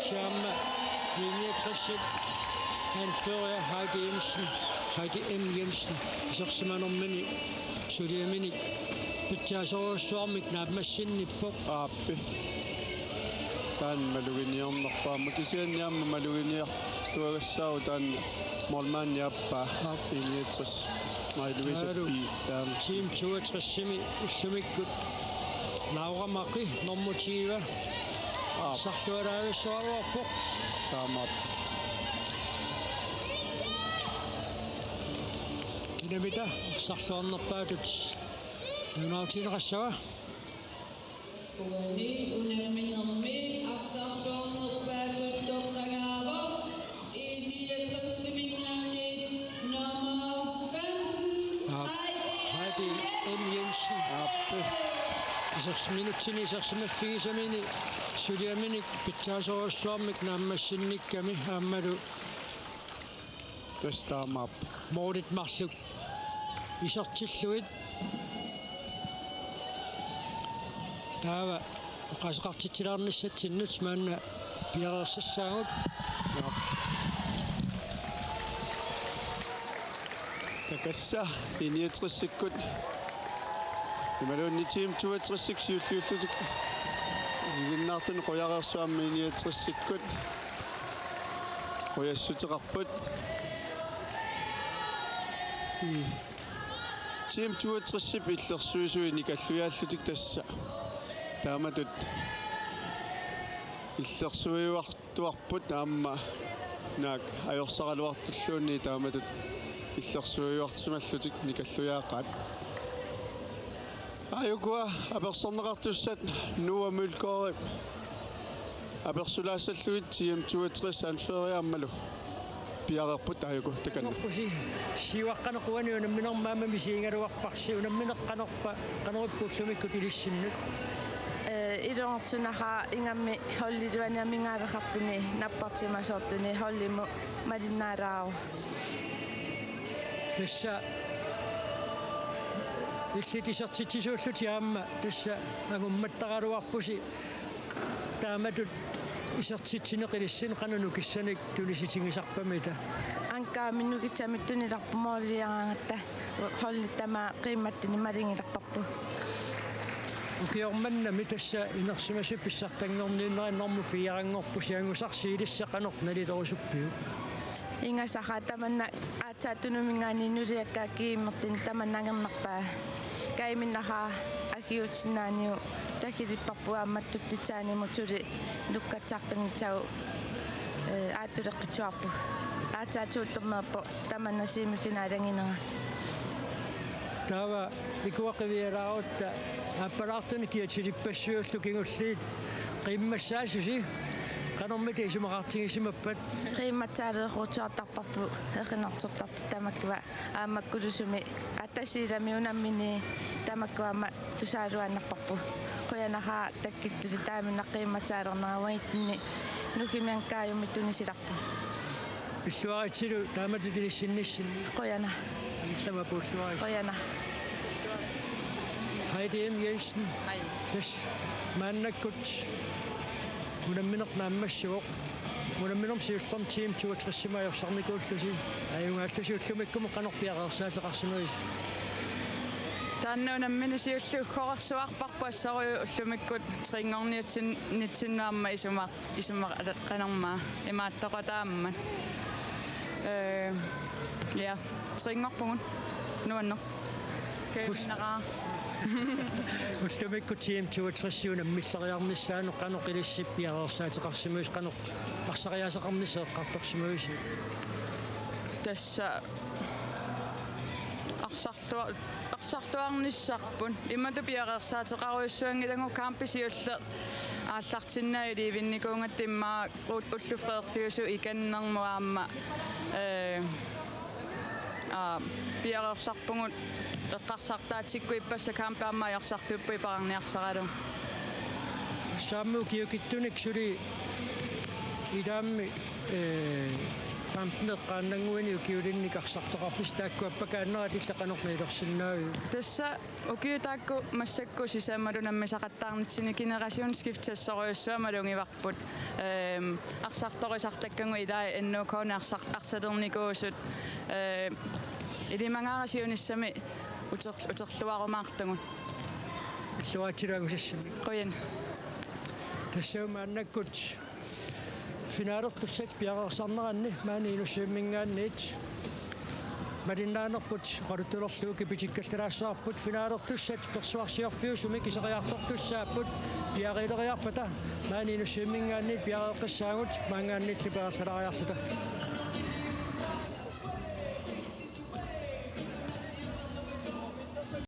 Siamma I niogtres anfører Heidi Jensen, Heidi M. Jensen, isersimanermini suliaminik pitsaasorujussuarmik naammassinnippoq. Aappi. Taanna maluginiornerpaamma kisianni aamma maluginiartuagassaavoq taanna målmandi aappaa. Aap. I niogtres. Maja Louise Aap. Pi. Taanna. Team toogtresimi ullumikkut Laura Maqi nummer tyve. Aap. Sarlualaavissuaruarpoq. Taamaap. Kinamita sarluarnerpaatut. Nunautineqassava. Uani unamminermi arsarluarnerpaatut toqqagaavoq I niogtresiminngaanniit nummer femten, Aap. Heidi Heidi M. M. Jensen. Jensen. Aap. Isersimanermini isersimaffigisamini suliaminik pitsaasorujussuarmik naammassinnikkami aammalu. Tassa taamaappoq. Målit marluk isertillugit. Taava oqaaseqartitsilaarnissatsinnut maanna piareersassaagut. Takassa I niogtresikkut. Imaluunniit Team toogtresikkut siulliullutik. Isiginnaartuni qujareersuarmi I niogtresikkut. Qujassuteqarput. Team toogtresip illersuisui nikallujaallutik tassa. Taamatut illersuiuartuarput aamma naak ajorsaraluartulluunniit taamatut illersuiuarsimallutik nikallujaaqaat. Aajukua apersorneqartussat Noah Mølgaardip apersulaassallugit Team toogtres anføreri aammalu piareerput. Aajuku, takanna. Norpusi siuaqqaneq uani unamminermi aamma misigigaluarparsi, unammineq qanorpa, qanorippa ullumikkut ilissinnut? Eh, iluartunaqaaq ingammik holdiluani amigaaleqartuni nappartimasoortuni holdimut malinnaalaarpoq. Tassa illit isertitsisuullutit aamma tassa angummattaraluarpusi taamatut isertitsineq ilissinnut qanoq nukissanik tunisitigisarpamita? Ankaami nukissamik tunilerpoq måliliaraangatta holdit tamaat qiimmatini maligilerparput. Ukioq mannami tassa inersimasut pissartanngorniunnerat nummer fire-nngorpusi, angusarsi ilissi qanoq nalilerusuppiuk? Ingasaqaaq tamanna aatsaat Tunuminngaanniit nuliakkaat kiimmertinni tamanna angernarpaa. Kajuminnaqaaq akiuutinnaaniu tagilipparput aamma tuttitsaanimut suli nukkatsaqqinnissagu, eh, aattuleqqitsuarput. Aatsaat suuttormeerpoq tamanna semifinalinnginera. Taava ikuaqivialaarutta aappalaartunik kiatilipassuullu kingulliit qiimmassaasusi qanormita isumaqartigisimappat? Qiimmatsaaleruutsuartarparput erinarsortartut tamakkua aamma Kulusumi Tasiilami unammini tamakkua aamma tusaaluaannarparput. Qujanaqaaq takkuttulik taamani qiimmatsaalernera uagutsinnit nukimmi Kajumiit tunisilarput. Pilluaritsilu taamatut ilissinnissinni. Qujanaq. Anillama puulluaritsi. Qujanaq. Heidi M. Jensen. Hej. Tassa maannakkut unammineq naammassivoq. Unamminermi siullermi Team toogtresimi ajorsarnikuullusi. Ajugaallusi ullumikkumut qanoq piareersaateqarsimavisi? Taanna unammineq siulleq uggorarsuarparput assorujuk ullumikkut trinngorniutsin-, nitsinnut aamma isumaq-, isumaqalermaa imaattoqataammat. Eh, ja, trinngorpugut. Nuanneq. Kævinnaraa. Ullumikkut T M toogtres-iup nammilleriarnissaanut qanoq ilissi piareersaateqarsimaviuk, qanoq arsariaaseqarnissaq eqqartorsimaviuk? Tassa arsarlua-, arsarluarnissarput. Imatut piareersaateqarujussuanngilagut, kampi siulleq aallartinnagu ilivinnikuugatta immaqa ullut frederfiusut ikannermut aamma, ee, aa, piareersarpugut eqqarsartaatsikkut ippassaq kampi aamma ajorsarfiupput iperarniarsaralugu. Saammi ukiukittunik suli ilaammi, ee, femten eqqaannannguini ukiulinnik arsartoqarpusi, taakku appakaannerat illit qanoq nalilersinnaaviuk? Tassa ukiut taakku massakkut sisamat nammisaqattaarnitsinni generationsskiftessorujussuaq malugivarput. Ehm, arsartorisartakkagut ilai N O K-ni arsar-, arsalernikuusut, eh, ilimagaara siunissami uter-, uterluarumaartugut. Illuatsilu angusassinnik. Qujan. Tassa maannakkut finalertussat piareersarneranni maani Inussivimminngaanniit malinnaanerput oqaluttulerlugu kipitikkallalaassavarput. Finalertussat persuarsiorfiusumik iseriartortussaapput. Piareeriarpata maani Inussivimminngaanniit piareeqqissaagut, maanngaanniilli peerlalaariarluta.